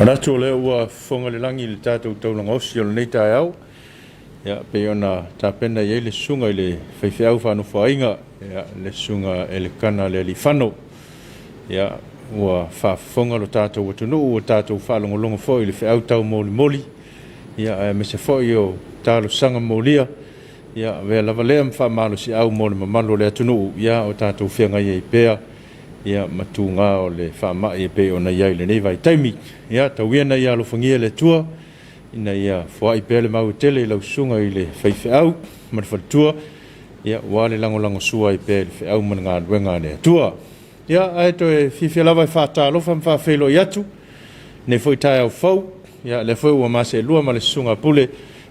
Manatu o lea ua fofoga le lagi i le tatou taulaga osi o lenei taeao, ia, pei ona tapena i ai le susuga i le faifeau faanofoaiga, ia, le susuga Elekana Lealiifano. Ia, ua faafofoga lo tatou atunuu, ua tatou faalogologo foi i le feau taumolimoli, ia, aemaise foi o talosaga molia, ia, avea lava lea ma faamalosiau mo le mamalu o le atunuu, ia, o tatou feagai ai pea ia ma tuga o le faamai e pei ona i ai i lenei vaitaimi. Ia, tau ia ina ia alofagia e le Atua ina ia foai pea le mau e tele i lau susuga i le faifeau ma le faletua, ia, aua le lagolagosua ai pea i le feau ma le galuega a le Atua. Ia, ae toe fiafia lava e faatalofa ma faafeiloai atu lenei foi taeao fou, ia, lea foi ua ma seelua ma le susuga a Pule,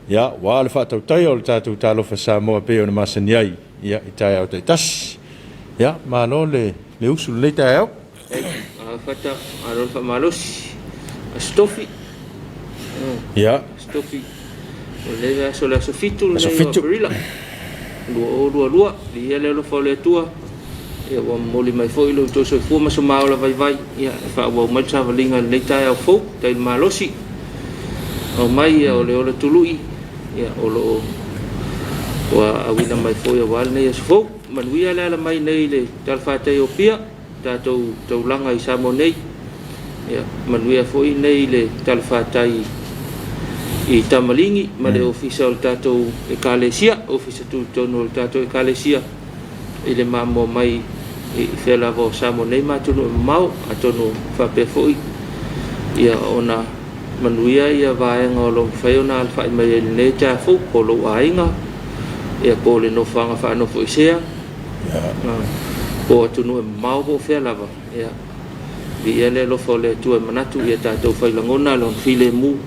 ia, aua le faatautaia o le tatou Talofa Samoa e pei ona masani ai, ia, i taeao taitasi. Ia, malo le usu i lenei taeao. Fata, malo le faamalosi. Aso Tofi. Ia. Aso Tofi. O lenei aso le aso 7 lenei o Aperila 2022. Viia le alofa o le Atua. Ia, ua momoli mai foi lo outou soifua ma so maola vaivai, ia, e faaauau mai le savaliga i lenei taeao fou. Tai le malosi. Aumai ia o le ola tului, ia, o lo o ua auina mai foi aua lenei aso fou. Manuia le ala mai nei i le talafatai o Apia, tatou taulaga i Samoa nei. Ia, manuia foi nei le talafatai i Tamaligi ma le ofisa o le tatou Ekalesia, ofisa tutotonu o le tatou Ekalesia i le mamoa mai i fea lava o Samoa nei ma atunuu e mamao. Atonu faapea foi ia ona manuia ia vaega o lo o mafai ona alafai mai ai i lenei taeao fou, po o lou aiga, ia po o le nofoaga faanofoesea, po o atunuu e mamao po o fea lava. Ia, viia le alofa o le Atua e manatu ia tatou fai lagona lona filemu.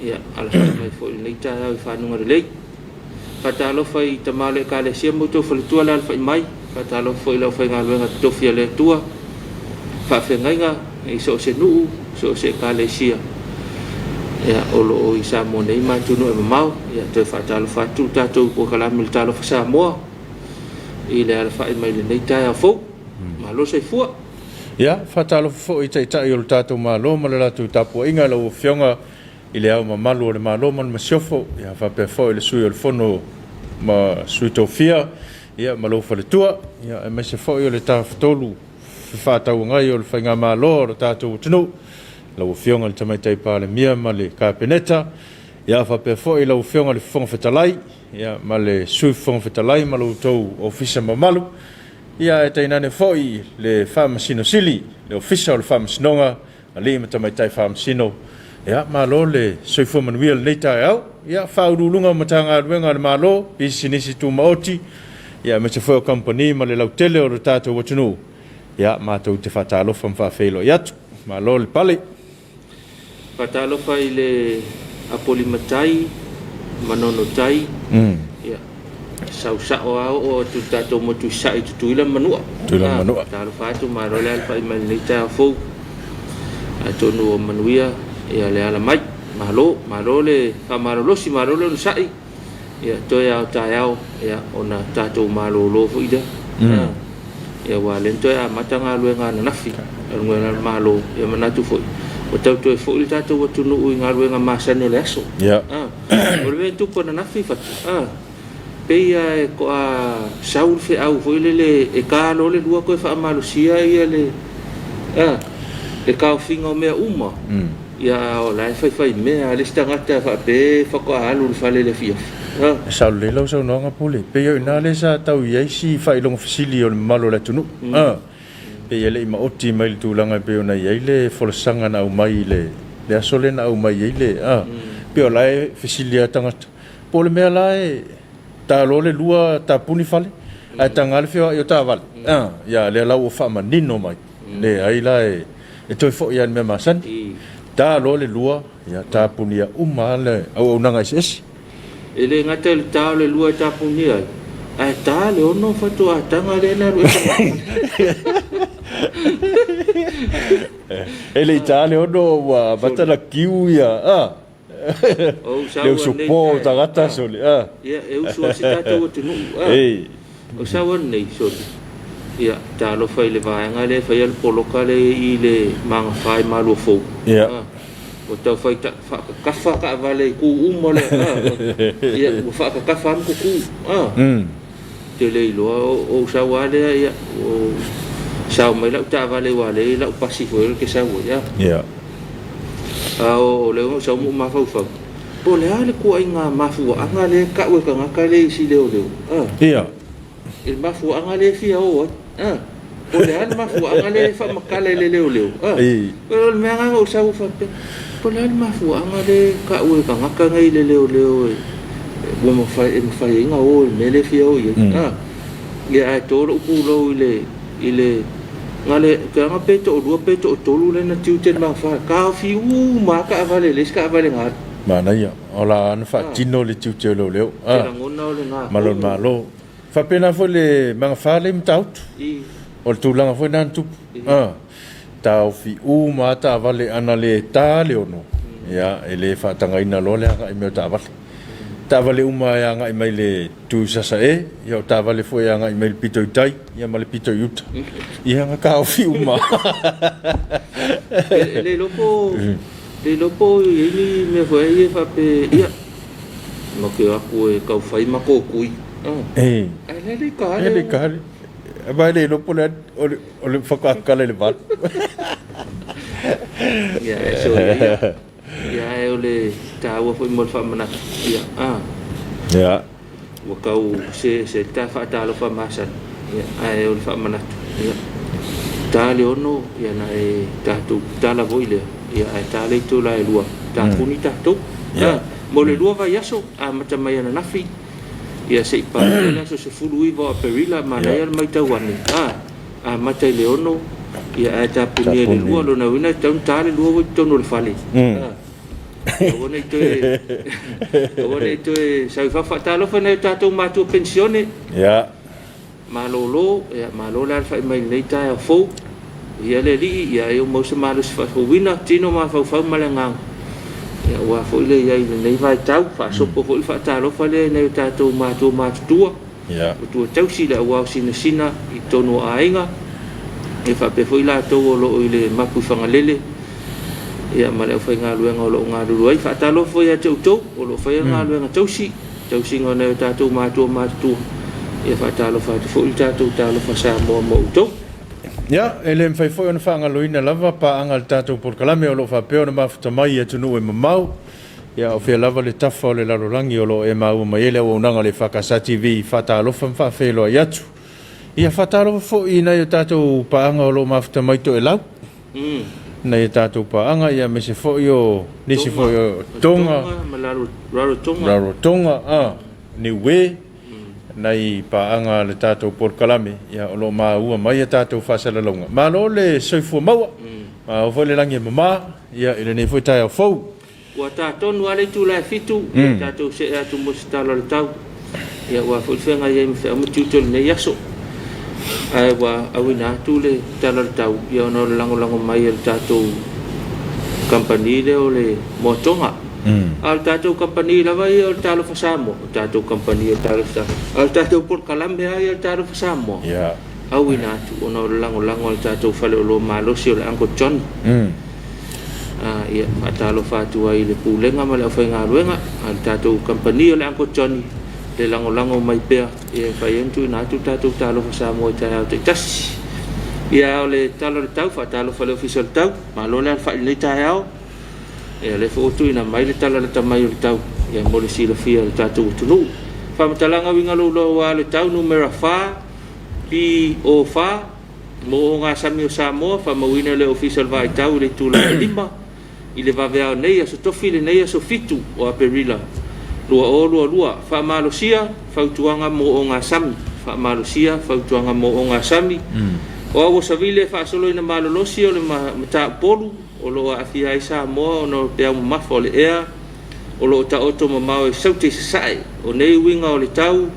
Ia, alafai mai foi i lenei taeao i fanuga lelei. Faatalofa i tama o le Ekalesia ma outou faletua le alafai mai. Faatalofa foi i le aufaigaluega totofi a le Atua, faafeagaiga i so o se nuu, so o se Ekalesia, ia, o lo o i Samoa nei ma atunuu e mamao. Ia, toe faatalofa atu le tatou polokalame le Talofa Samoa i le alafai mai lenei taeao fou. Malo soifua. Ia, faatalofa foi i Taitai o le tatou Malo ma le latou tapuaiga, lau Afioga i le Ao Mamalu o le Malo ma le Masiofo, ia, faapea foi le Sui o le Fono ma Sui Tofia, ia, ma lou faletua, ia, aemaise foi o le Tafatolu Fefaatauagai o le Faigamalo o le tatou atunuu, lau Afioga i le Tamaitai Palemia ma le Kapeneta, ia, faapea foi lau Afioga i le Fofoga Fetalai, ia, ma le Sui Fofoga Fetalai ma lo outou ofisa mamalu, ia, ae tainane foi le Faamasino Sili, le Ofisa o le Faamasinoga, alii ma tamaitai faamasino. Ia, malo le soifua manuia i lenei taeao. Ia, Faauluuluga o Matagaluega a le Malo, pisinisi tumaoti, ia, aemaise foi o kamupani ma le lautele o le tatou atunuu. Ia, matou te faatalofa ma faafeiloai atu. Malo le pale. Faatalofa i le Apolimatai, Manonotai, ia, sau sao a oo atu i le tatou motu i Sasae i Tutuila ma Manua. Tutuila ma Manua. Talofa atu, malo le alafai mai lenei taeao fou. Atonu o manuia ia le ala mai. Malo, malo le faamalolosi, malo le onosai. Ia toe ao taeao, ia, ona tatou malolo foi lea. Ia, aua lea na toe amata galuega ananafi, galuega a le Malo, ia manatu foi, ua tau toe foi le tatou atunuu i galuega masani o le aso. O le mea e tupu ananafi Fatu, pei lava e toa sau le feau foi lele e ta loa le lua toe faamalosia ia le le taofiga o mea uma. Ia, o la e faifai mea le isi tagata faapea e faatoa alu i le fale i le afiafi. E sao lelei lau saunoaga Pule. Pei o i ina lea sa tau i ai si faailoga fesili o le mamalu o le atunuu. Pei e le i maoti mai le tulaga e pei ona i ai le folasaga na aumai i le aso lea na aumai ai le... Pei o la e fesili lava tagata, po o le mea la e ta loa le lua tapuni fale, ae taga le feoai o taavale. Ia, lea la ua faamanino mai. Leai la e toe foi lava i le mea masani. Ta loa le lua, ia tapunia uma lava le auaunaga eseese. E le gata i le ta o le lua e tapunia ai, ae ta le ono faatoa taga lea na alu ese mai. E le i ta le ono ua amata ona kiu ia, le usupo o tagata sole. Ia, e usu ai se tatou atunuu. O sau anei, sole, ia, talofa i le vaega lea e faia le poloka lea i le magafa i Maluafou. Ia. Ua tau fai faakakafa taavale i tu uma lea a, ia ua faakakafa lava ma tutu a. Ou te le iloa o ou sau lava lea ia ua ou sao mai lau taavale aua o lea e i ai lau pasi foi lea ou te sau ai a. A o lea ua ou sau ma ou mafaufau, po o le a le ituaiga mafuaaga lea e tau e tagata lea i isi leoleo a. I le mafuaaga lea e fia o ai, a. Po o le a le mafuaaga lea e faamatala i le leoleo, a. O le mea lena na ou sau faapea, po o le a le mafuaaga lea e tau e tagata nei i le leoleo e ua mafai, e mafai ai ona o i le mea lea e fia o i ai, a. Ia ae to lou pulou i le, i le, na le, ou te iloa pe toalua pe toatolu lea na tiute i le magafa, taofi uma lava taavale, e leai se taavale na alu. Manaia. O la na faatino le tiute o leoleo. Te lagona o lena Ma lona Malo. Faapena foi le magafa lea i Matautu. O le tulaga foi lena na tupu. Taofi uma lava taavale, ana le ta le 6, ia, e le faatagaina loa le agai mai o taavale. Taavale uma e agai mai le itu i Sasae, ia o taavale foi e agai mai le pito i tai, ia ma le pito i uta. Ia na taofi uma. E le iloa po Le iloa po o i ai ni mea foi ia faapea, ia, matou te o atu e tau fai matou tui. Ae le le i ka le. Le ka le. Ma le iloa po o le a o le faatoa kala i le 8. Ia, e soia ia. Ia, ae o le taua foi mo le faamanatu. Ia, a. Ia. Ua tau se se ta faatalofa masani, ia, ae o le faamanatu, ia, ta le 6, ia na e tatou tala foi lea, ia, ae ta le itula e 2, tapuni tatou. Yeah. Mo le 2 vaiaso, amata mai ananafi, ia se i paia le aso 19 o Aperila, manaia le matau ane, a, amata i le 6, ia, ae tapunia i le 2, lona uiga e tatau ona ta le 2 ua i totonu o le fale. Aua ne i toe, aua ne i toe sau i fafo. Faatalofa i nai o tatou matua penisione. Ia. Malolo, ia, malo le alafai mai i lenei taeao fou. Ia le Alii, ia e maua se malosi faafouina, tino mafaufau ma le agaga. Ia, aua foi le i ai i lenei vaitau, faasopo foi le faatalofa lea i nai o tatou matua matutua. Ia. Matua tausi le auao sinasina i totonu o aiga, ia faapea foi latou o lo o i le mapu i Fagalele, ia ma le aufaigaluega o lo o galulue ai. Faatalofa foi ia te outou o lo o faia le galuega tausi, tausiga o nai o tatou matua matutua. Ia faatalofa atu foi le tatou Talofa Samoa mo outou. Ia, e le mafai foi ona faagaloina lava paaga a le tatou polokalame o lo o faapea ona mafuta mai i atunuu e mamao. Ia, o fea lava le tafa o le lalolagi o lo o e maua mai ai le auaunaga a le EFKS TV, faatalofa ma faafeiloai atu. Ia, faatalofa foi i nai o tatou paaga o lo o mafuta mai Toelau, nai o tatou paaga, ia, aemaise foi o nisi foi o Tonga, ma Rarotonga, Rarotonga, a, Niue, nai paaga a le tatou polokalame, ia, o lo o maua mai a tatou faasalalauga. Malo le soifua maua, malo foi le lagi e mama, ia, i lenei foi taeao fou. Ua ta tonu lava le itula e 7, ia tatou see atu mo se tala o le tau, ia aua foi le feagai ai ma feau ma tiute o lenei aso. Ae ua auina atu le tala o le tau, ia ona o le lagolago mai a le tatou kamupani lea o le Moatoga. A o le tatou kamupani lava ia o le Talofa Samoa, o le tatou kamupani o le Talofa Samoa, a o le tatou polokalame lava ia o le Talofa Samoa, auina atu ona o le lagolago a le tatou faleoloa malosi o le Uncle Johnny. Ia, faatalofa atu ai i le Pulega ma le aufaigaluega a le tatou kamupani o le Uncle Johnny le lagolago mai pea ia e mafai ai ona tuuina atu le tatou Talofa Samoa i taeao taitasi. Ia, o le tala o le tau, faatalofa i le Ofisa o le Tau, malo le alafai i lenei taeao. Ia, o lea foi ua tuuina mai le tala lata mai o le tau ia mo le silafia e le tatou atunuu. Faamatalaga uiga louloua o le tau numera 4, PO4, Mo ogasami o Samoa, faamauina e le Ofisa o le Vaaitau i le itula e 5 i le vaveao nei, aso Tofi lenei aso 7 o Aperila 2022. Faamalosia fautuaga mo ogasami. Faamalosia fautuaga mo ogasami. O Auosavile e faasolo ina malolosi o le mataupu o lo o aafia ai Samoa ona o peau mamafa o le ea o lo o taoto mamao i Saute i Sasae. O nei uiga o le tau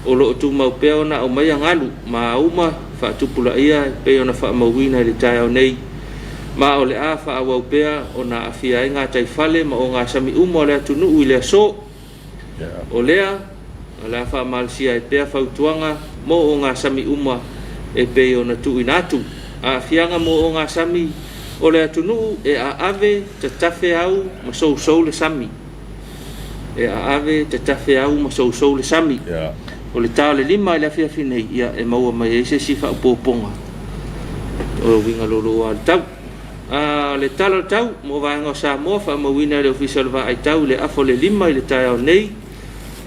o lo o tumau pea ona aumaia galu ma auma faatupulaia e pei ona faamauina i le taeao nei, ma o le a faaauau pea ona aafia ai gataifale ma ogasami uma o le atunuu i le aso. O lea, o le a faamalosia ai pea fautuaga mo ogasami uma e pei ona tuuina atu. Aafiaga mo ogasami. O le atunuu e aave tatafe au ma sousou le sami. E aave tatafe au ma sousou le sami. O le ta o le 5 i le afiafi nei, ia, e maua mai ai se isi faaopoopoga o uiga louloua o le tau. A, le tala o le tau mo vaega o Samoa faamauina e le Ofisa o le Vaai Tau i le afa o le 5 i le taeao nei,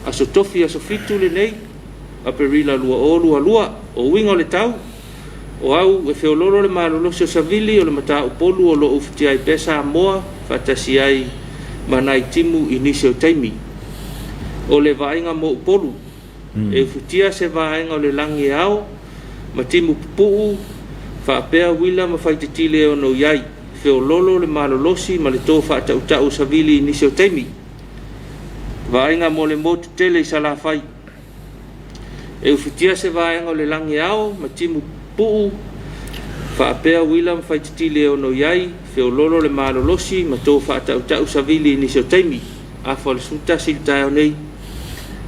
aso Tofi aso 7 lenei, Aperila 2022. O uiga o le tau, o au e feololo le malolosi o savili o le mataupolu o lo o ufitia ai pea Samoa faatasi ai ma nai timu i nisi o taimi. O le vaaiga mo Upolu, e ufitia se vaega o le lagi e ao ma timu pupuu faapea uila ma faitetile e ono i ai, feololo le malolosi ma le tō faatautau o savili i nisi o taimi. Vaaiga mo le motu tele i Salafai, e ufitia se vaega o le lagi e ao ma timu pupuu faapea uila ma faitetile e ono i ai, feololo le malolosi ma tō faatautau savili i nisi o taimi. Afa o le 11 i le taeao nei,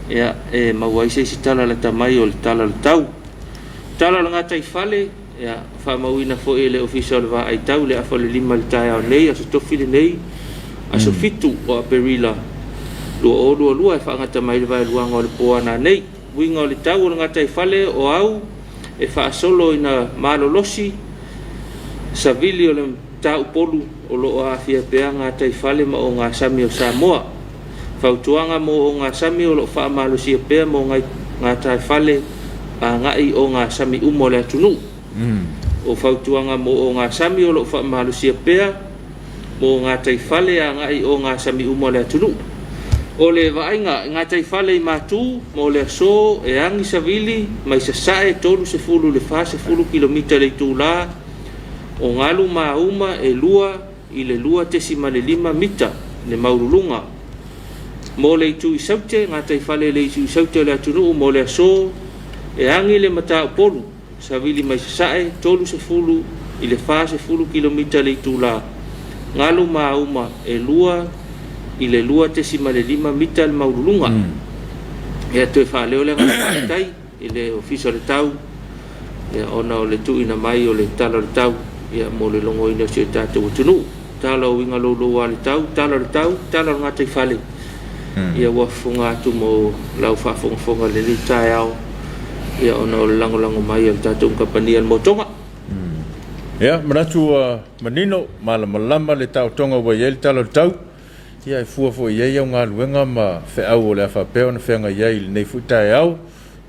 ia, e maua ai se isi tala lata mai o le tala o le tau. Tala o le gataifale, ia, faamauina foi e le Ofisa o le Vaai Tau le afa o le 5 i le taeao nei, aso Tofi lenei, aso 7 o Aperila 2022, e faagata mai le vaeluaga o le po a nanei. Uiga o le tau o le gataifale o au e faasolo ina malolosi savili o le mataupolu o lo o aafia pea gataifale ma ogasami o Samoa. Fautuaga mo ogasami o lo o faamalosia pea mo gataifale agai ogasami uma o le atunuu. O fautuaga mo ogasami o lo o faamalosia pea mo gataifale agai ogasami uma o le atunuu. O le vaaiga i gataifale i Matu mo le aso e agi savili mai sasae 30 i le 40 kilomita i le itula, o galu mauma e 2 i le 2.5 mita le maululuga. Mo le itu i Saute, gataifale i le itu i Saute o le atunuu mo le aso e agi le mataupolu, savili mai sasae 30 i le 40 kilomita le itula, galu mauma e 2 i le 2.5 mita le maululuga. Ia toe faaleo le agaga faafetai i le Ofisa o le Tau, ia, ona o le tuuina mai o le tala o le tau, ia, mo le logoina o si o tatou atunuu. Tala o uiga louloua le tau, tala o le tau, tala o le gataifale. Ia ua fofoga atu mo lau faafogafoga i lenei taeao, ia, ona o le lagolago mai a le tatou kamupani a le Motoga. Ia, manatu ua manino, malamalama le taotoga ua i ai le tala o le tau. Ia, e fua foi i ai au galuega ma feau o le a faapea ona feagai ai i lenei foi taeao,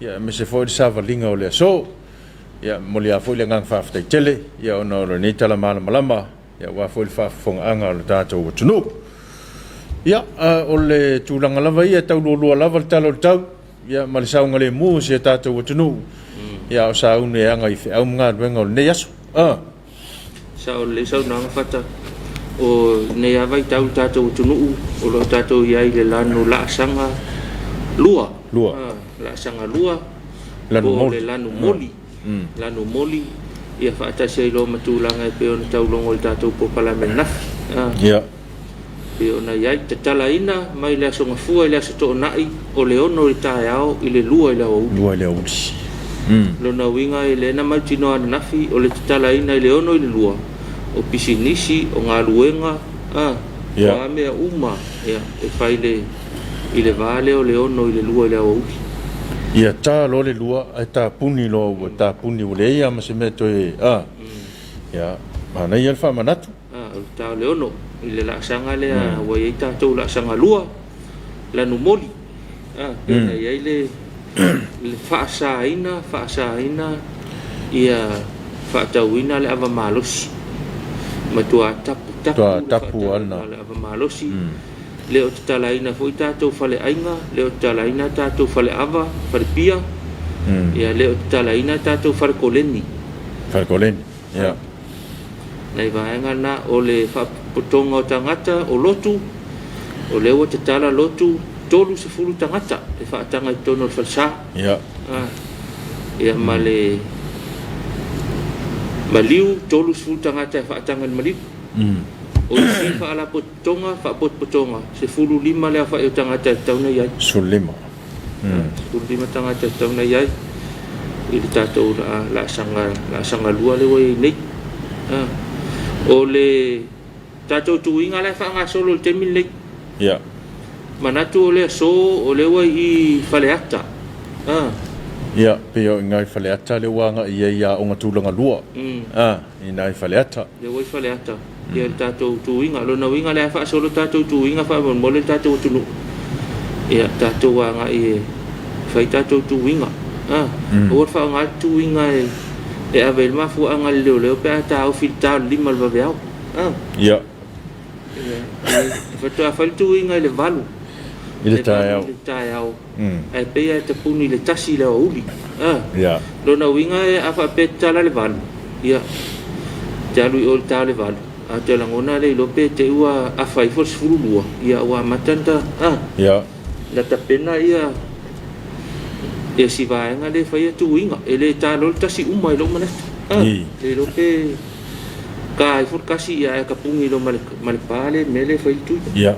ia, aemaise foi le savaliga o le aso. Ia, momoli lava foi le agaga faafetai tele, ia, ona o lenei tala malamalama, ia, aua foi le faafofogaaga a lo tatou atunuu. Ia, o le tulaga lava ia, e tau lualua lava le tala o le tau, ia, ma le saogalemu o si a tatou atunuu, ia, a o sauni e aga i feau ma galuega o lenei aso. Sao lelei saunoaga Fata. O lenei lava vaitau i le tatou atunuu o lo o tatou i ai i le lanu laasaga lua. Lua. Laasaga lua. Lanu po o moli. Le lanu moli. Lanu moli ia faatasi ai loa ma tulaga e pei ona taulogo i le tatou polokalame ananafi. Pei ona i ai, tatalaina mai le Aso Gafua i le Aso Toonai o le 6 i le taeao i le 2 i le aoauli. 2 i le aoauli. Lona uiga e le na mautinoa ananafi o le tatalaina i le 6 i le 2 o pisinisi, o galuega, o a mea uma, ia, e fai i le va lea o le 6 i le 2 i le aoauli. Ia ta loa le 2 ae tapuni loa ua tapuni ua leai lava ma se mea toe, ia, manaia le faamanatu. O le ta o le 6 i le laasaga lea ua i ai tatou laasaga lua, lanu moli, pei ona i ai le faasaina, faasaina ia faatauina le ava malosi. Matua tapu tapu le faatauina o le ava malosi. Le o tatalaina foi tatou faleaiga, le o tatalaina tatou faleava, falepia, ia le o tatalaina tatou falekoleni. Falekoleni, ia. Nai vaega na o le faapotopotoga o tagata o lotu, o lea ua tatala lotu 30 tagata e faataga i totonu o le falesa. Ia ma le maliu 30 tagata e faataga i le maliu. O isi faalapotopotoga, faapotopotoga, 15 le aofai o tagata e tatau ona i ai. 15. 15 tagata e tatau ona i ai i le tatou laasaga lua lea ua i ai nei. O le tatou tuiga la e faagasolo i le taimi lenei. Ia. Manatu o le aso o lea ua i Faleata. Ah. Ia, pei o i ina i Faleata lea ua agai i ai i aoga tulaga lua. Ah, i ina i Faleata. Lea ua i Faleata. Ia le tatou tuiga. Lona uiga lea faasolo tatou tuiga faamolemole le tatou atunuu. Ia tatou agai e fai tatou tuiga. Ah, aua le faaaoga le tuiga e ave ai le mafuaaga i le leoleo pe a taofi i le ta o le 5 o le vaveao. Ah. Ia. Ia, e faatoa fai le tuiga i le 8. I le taeao. I le taeao. Ae pei e tapuni i le 1 i le aoauli. Ah. Ia. Lona uiga e a faapea e tatala le 8, ia, te alu i o i le ta o le 8, a te lagona le iloa pe te ua afa ifo le 12, ia ua amata na ah, Ia. na tapena ia ia si vaega le faia tuiga. E le ta loa le 1 uma i lou manatu. Ah, le iloa pe ka ifo le 1, ia ae tapuni loa ma le pa le mea le fai le tuiga. Ia.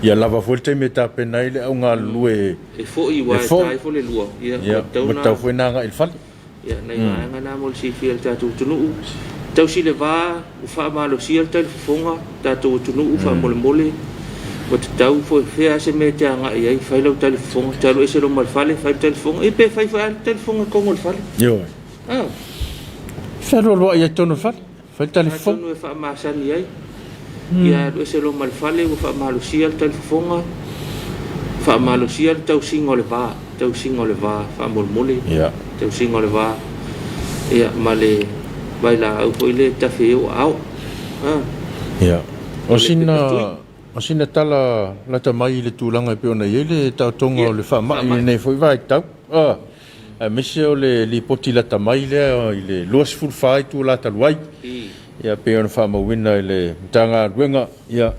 Ia lava foi le taimi e tapena ai le au galulue e foi ua e foi. E ta ifo le 2. Ia, Ia, ua ua tatau foi na agai i le fale. Ia, nai vaega na mo le silafia e le tatou atunuu. Tausi le va, ua faamalosia le talifofoga, tatou atunuu faamolemole, ua tatau foi fea se mea e te agai ai, fai lau talifofoga, te alu ese loa ma le fale, fai le talifofoga, ia pe fai foi lava le talifofoga i totonu o le fale. Ioe. Ah. Fealualuai ai totonu o le fale, fai le talifofoga. Atonu e faamasani ai. Ia alu ese loa ma le fale, ua faamalosia le talifofoga, faamalosia le tausiga o le va, tausiga o le va, faamolemole. Ia. Tausiga o le va, ia, ma le vailaau foi le tafe i ou aao. Ah. Ia. O O le sina pepa tui. O sina tala lata mai i le tulaga e pei ona i ai le taotoga Ia, o le faamai faamai. lenei foi vaitau. Ah, aemaise o le lipoti lata mai lea i le 24 itula talu ai. Ia, pei ona faamauina i le Matagaluega, ia,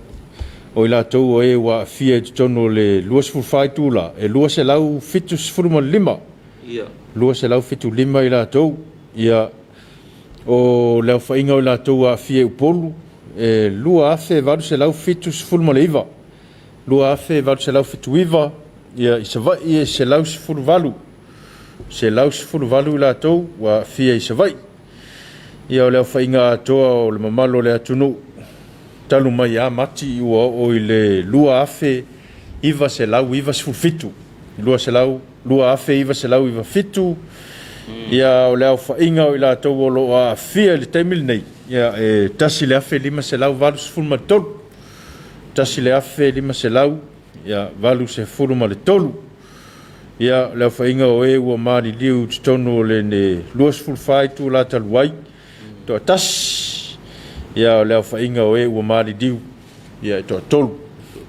o i latou o e ua aafia i totonu o le 24 itula, e 275. Ia. 275 i latou. Ia, o le aofaiga o i latou ua aafia i Upolu, e 2,879. 2,879, ia, i Savaii e 118. 118 i latou ua aafia i Savaii. Ia, o le aofaiga atoa o le mamalu o le atunuu, talu mai ia Mati ua oo i le 2,997. 2,997. Ia, o le aofaiga o i latou o lo o aafia i le taimi lenei, ia, e 1,583. 1,500, ia, 83. Ia, le aofaiga o e ua maliliu i totonu o le 24 itula talu ai, toatasi. Ia, o le aofaiga o e ua maliliu, ia, e toatolu.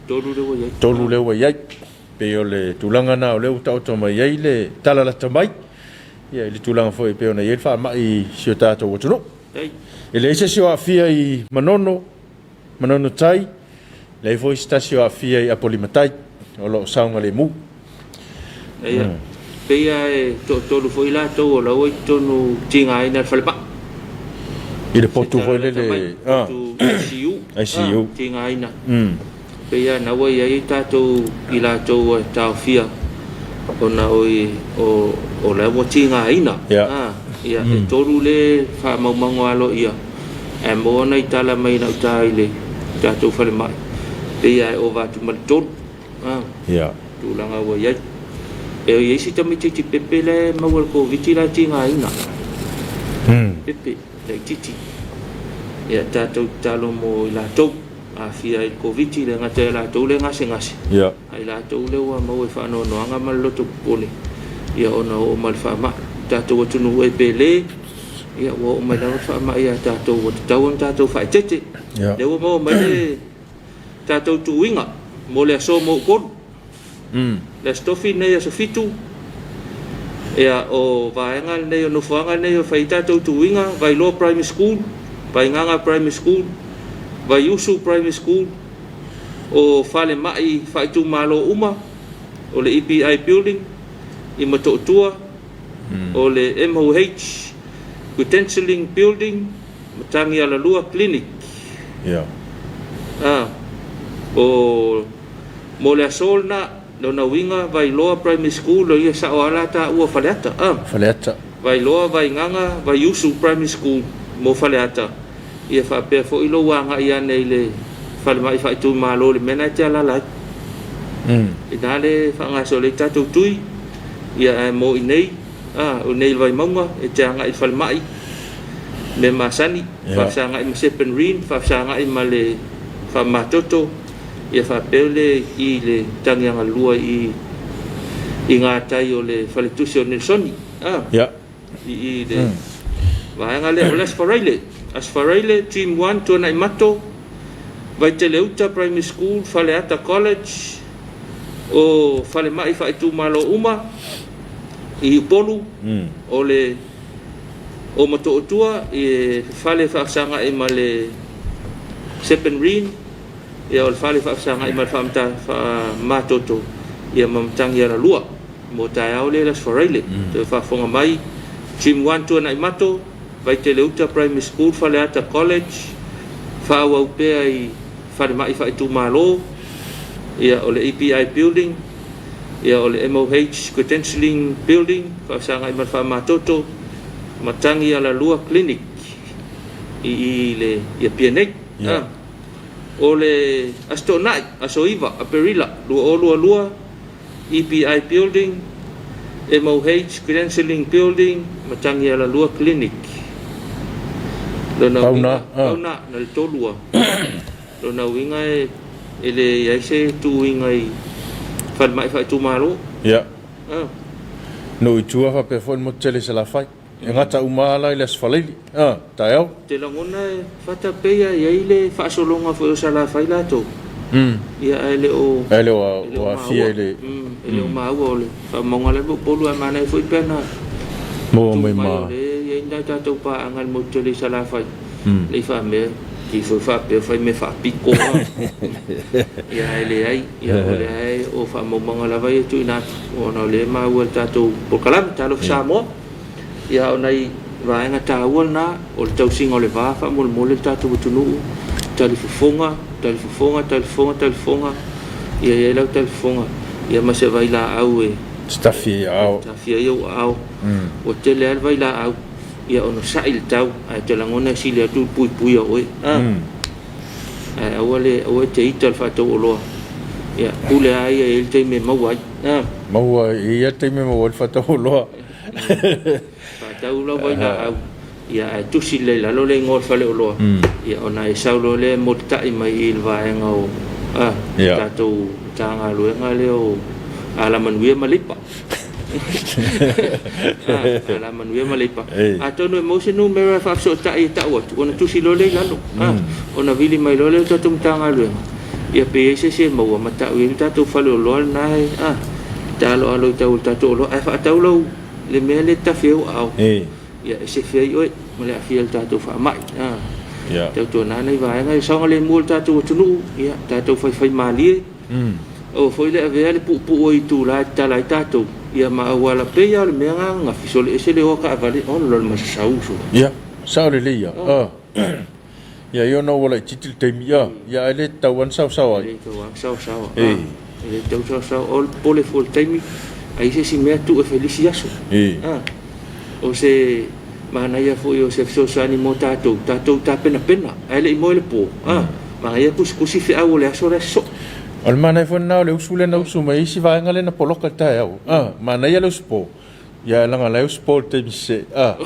3 lea ua i ai. 3 lea ua i ai. Pei o le tulaga na o lea ua taoto mai ai le tala lata mai, ia, i le tulaga foi pei ona i ai le faamai i si o tatou atunuu. Ei. E leai se isi o aafia i Manono, Manono Tai, leai foi se tasi o aafia i Apolimatai, o lo o saogalemu. Ia, pei lava e toatolu foi latou o la ua i totonu tigaina i le falemai. I le potu foi lele, ah. Potu ICU. ICU. Ah, tigaina. Pei lava na ua i ai tatou i latou e taofia ona o i o la ua tigaina. Ia. Ah, ia, e 3 le faamaumauga aloaia. Ae maua nai tala mai lau ta i le tatou falemai. Pei lava e ova atu ma le 3. Ah. Ia. Tulaga ua i ai. E i ai si tamaitiiti pepe le maua le Koviti la tigaina. Pepe, laitiiti. Ia tatou tatalo mo i latou aafia i le Koviti, le gata ia latou le gasegase. Ia. A i latou le ua maua i faanoanoaga ma le loto popole, ia ona oo mai le faamai. Tatou atunuu e pele, ia ua oo mai lava le faamai ia tatou, ua tatau ona tatou faaeteete. Ia. Lea ua maua mai le tatou tuiga mo le aso mo Upolu. Le aso tofi lenei, aso 7, ia, o vaega lenei, o nofoaga lenei o fai tatou tuiga, Vailoa Primary School, Vaigaga Primary School, Vaiusu Primary School, o falemai faaitumalo uma, o le EPI Building i Motootua, o le MOH Credentialing Building, Matagialalua Clinic. Ia. Ah, o mo le aso lena, lona uiga Vailoa Primary School, o ia sao ala taua Faleata. Ah. Faleata. Vailoa, Vaigaga, Vaiusu Primary School mo Faleata. Ia faapea foi lou agai ane i le falemai faaitumalo i le mea lena e te alaala ai. Ina le faagasolo ai tatou tui, ia ae mo i inei, a, o inei i le Vaimauga, e te agai i le falemai, mea masani, faafesagai ma Sepenrene, faafesagai ma le faamamatoto, ia faapea le i le Tagiagalua i i gatai o le faletusi o Nelisoni, a. I i le vaega lea o le Aso Faraile. Aso Faraile, Team 1, Tuanaimato, Vaiteleuta Primary School, Faleata College, o falemai faaitumalo uma i Upolu, o le o Matootua i fale faafesagai ma le Sepenrene, ia o le fale faafesagai ma le faamamatoto, ia ma Matagialalua. Mo taeao lea i le Aso Faraile. Toe faafofoga mai, Team 1 Tuanaimato, Vaiteleuta Primary School, Faleata College, faaauau pea i falemai faaitumalo, ia o le EPI Building, ia o le MOH Credentialing Building, faafesagai ma le faamamatoto, Matagi Alalua Clinic i i le i Apia nei. O le Aso Toonai, Aso 9 Aperila 2022, EPI Building, MOH Credentialing Building, Matagialalua Clinic. Lona uiga, pau na, na le tolu a. Lona uiga e, e le i ai se tuuiga i falemai faaitumalo. Ia. No i tua faapea foi le motu tele i Salafai. E gata uma lava la i le Aso Faraile, a, taeao. Ou te lagona e fata pei a i ai le faasologa foi o Salafai latou. Ia ae le o Ae le o aafia i le E le o maua o le faamauga lea Upolu ae manaia foi pe ana maua mai ma o lea e i ai nai tatou paaga i le motu tele i Salafai. Le i faamea i foi faapea fai mea faapiko a. Ia ae leai, ia o lea e o faamaumauga lava ia e tuuina atu ona o lea e maua i le tatou polokalame Talofa Samoa. Ia o nai vaega taua lena o le tausiga o le va faamolemole le tatou atunuu, talifofoga, talifofoga, talifofoga, talifofoga, ia i ai lau talifofoga, ia ma se vailaau e tafi ai aao. Tafi ai ou aao. Ua tele lava le vailaau, ia onosai le tau, ae te lagona e sili atu le puipuia o oe. Ae aua le, aua e te ita i le faatauoloa. Ia, pule lava ia e i ai le taimi e maua ai. Maua, e i ai le taimi e maua ai le faatauoloa. Faatau lau vailaau, ia ae tusi lelei i lalo le igoa o le faleoloa, ia ona e sau loa lea e molitai mai i le vaega o a tatou Matagaluega lea o Alamanuia ma Leipa. Alamanuia ma Leipa. Atonu e maua se numera e faafesootai e tau atu, ona tusi loa lea i lalo, ona vili mai loa lea o le tatou Matagaluega, ia pe i ai se isi e maua ma tau i ai le tatou faleoloa lena e taaloalo i tau o le tatou oloa, ae faatau lau le mea lea e tafe ai ou aao, ia e sefe ai oe ma le aafia i le tatou faamai. Tautuana nai vaega ia saogalemu o le tatou atunuu, ia tatou faifaimalie, aua foi le avea le puupuu o itula e tatala ai tatou, ia ma auala pei lava o le mea lena ananafi, sole ese le oa taavale, ola le masasau uso. Ia, sao lelei ia. Ia, ia ona ua laitiiti le taimi, ia, ia ae le tatau lava ona saosaoa ai. E le tatau lava ona saosaoa. E le tatau saosaoa. O le popole fua i le taimi, ai se isi mea tuu e fai i le isi aso. O se manaia foi o se fesoasoani mo tatou, tatou tapenapena, ae le i moe i le po, manaia tusitusi feau o le aso la e sosoo. O le manaia foi lena o le usu lea na usu mai ai isi vaega lea na poloka i le taeao. Manaia le usu po. Ia leaga la e usu po i le taimi sese. A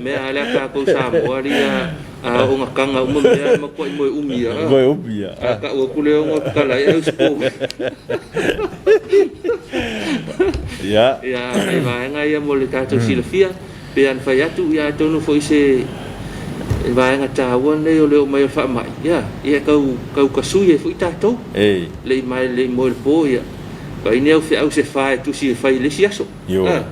mea a lea tatou Samoa alii a oo ina taga uma mea e matuai moe umi a. Moe umi a. A tau atu le ono tatala ai ae usu po. Ia. Ia nai vaega ia mo le tatou silafia pei ona fai atu ia atonu foi se vaega taua lenei o le oo mai o le faamai ia ia tau tau tasui ai foi tatou. Le i mai le i moe i le po ia Vaai nei au feau se fa e tusi e fai i le isi aso. Ioe.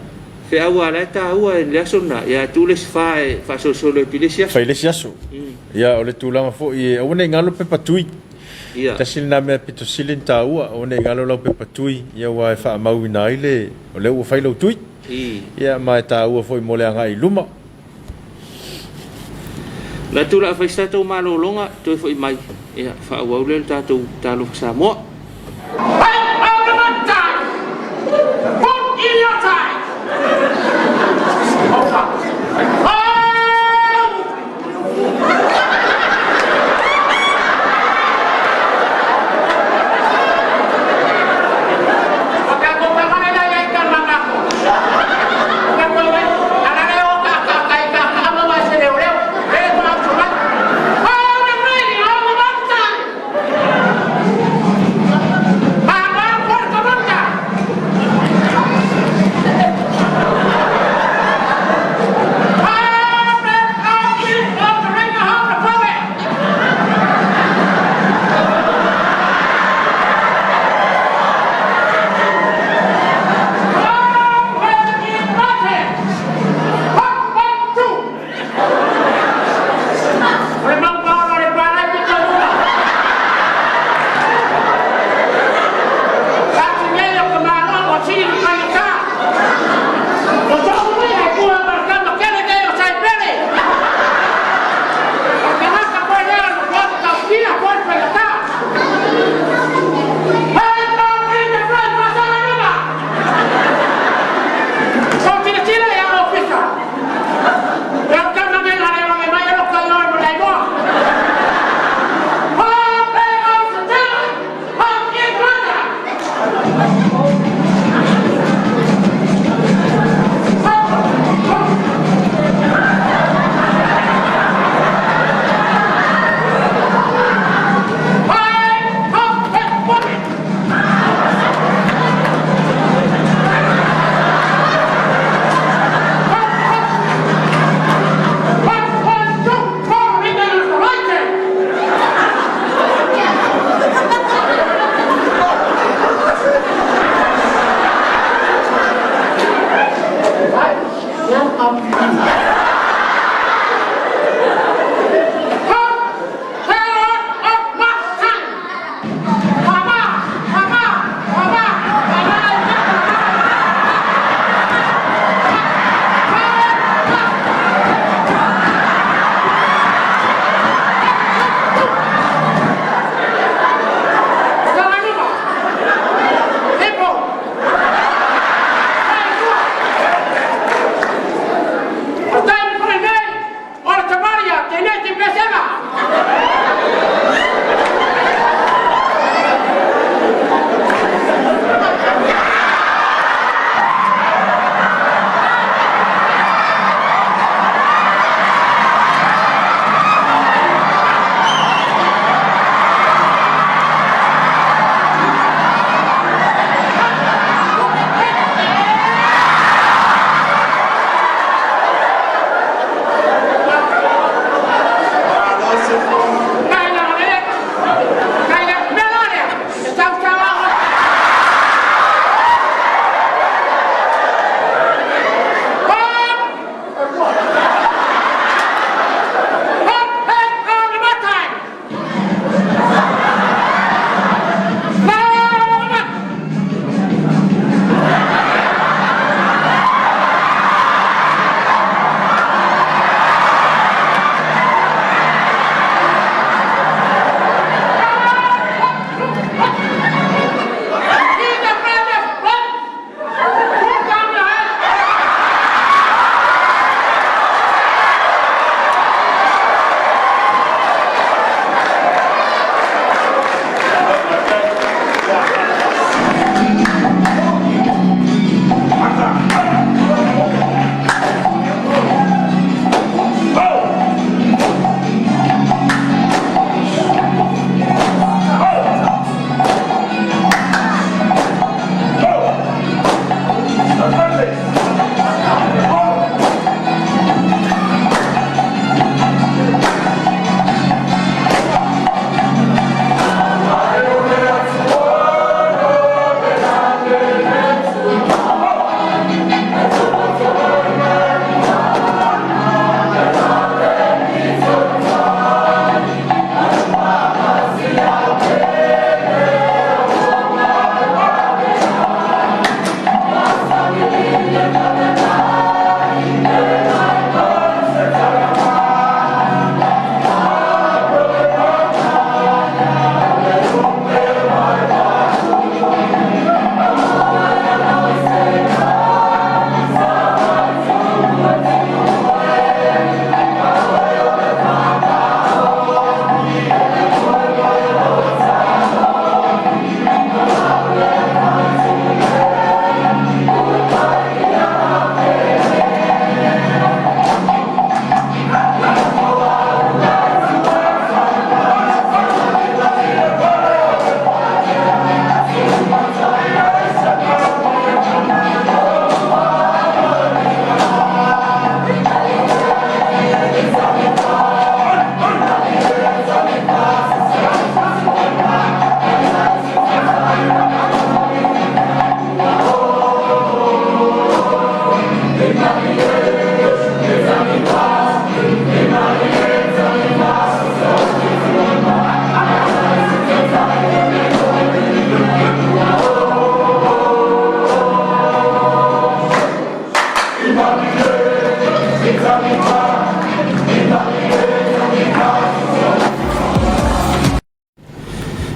Feau a la e taua i le aso lena, ia ae tuu le isi fa e faasolosolo atu i le isi aso. Fai i le isi aso. Ia, o le tulaga foi e aua ne i galo pepa tui. Ia. Tasi lena mea pito sili ona taua, aua ne i galo lau pepa tui, ia aua e faamauina ai le, o lea ua fai lau tui. Ia, ma e taua foi mo le agai i luma. Manatu o le a fai se tatou malologa, toe foi mai, ia faaauau lea le tatou Talofa Samoa.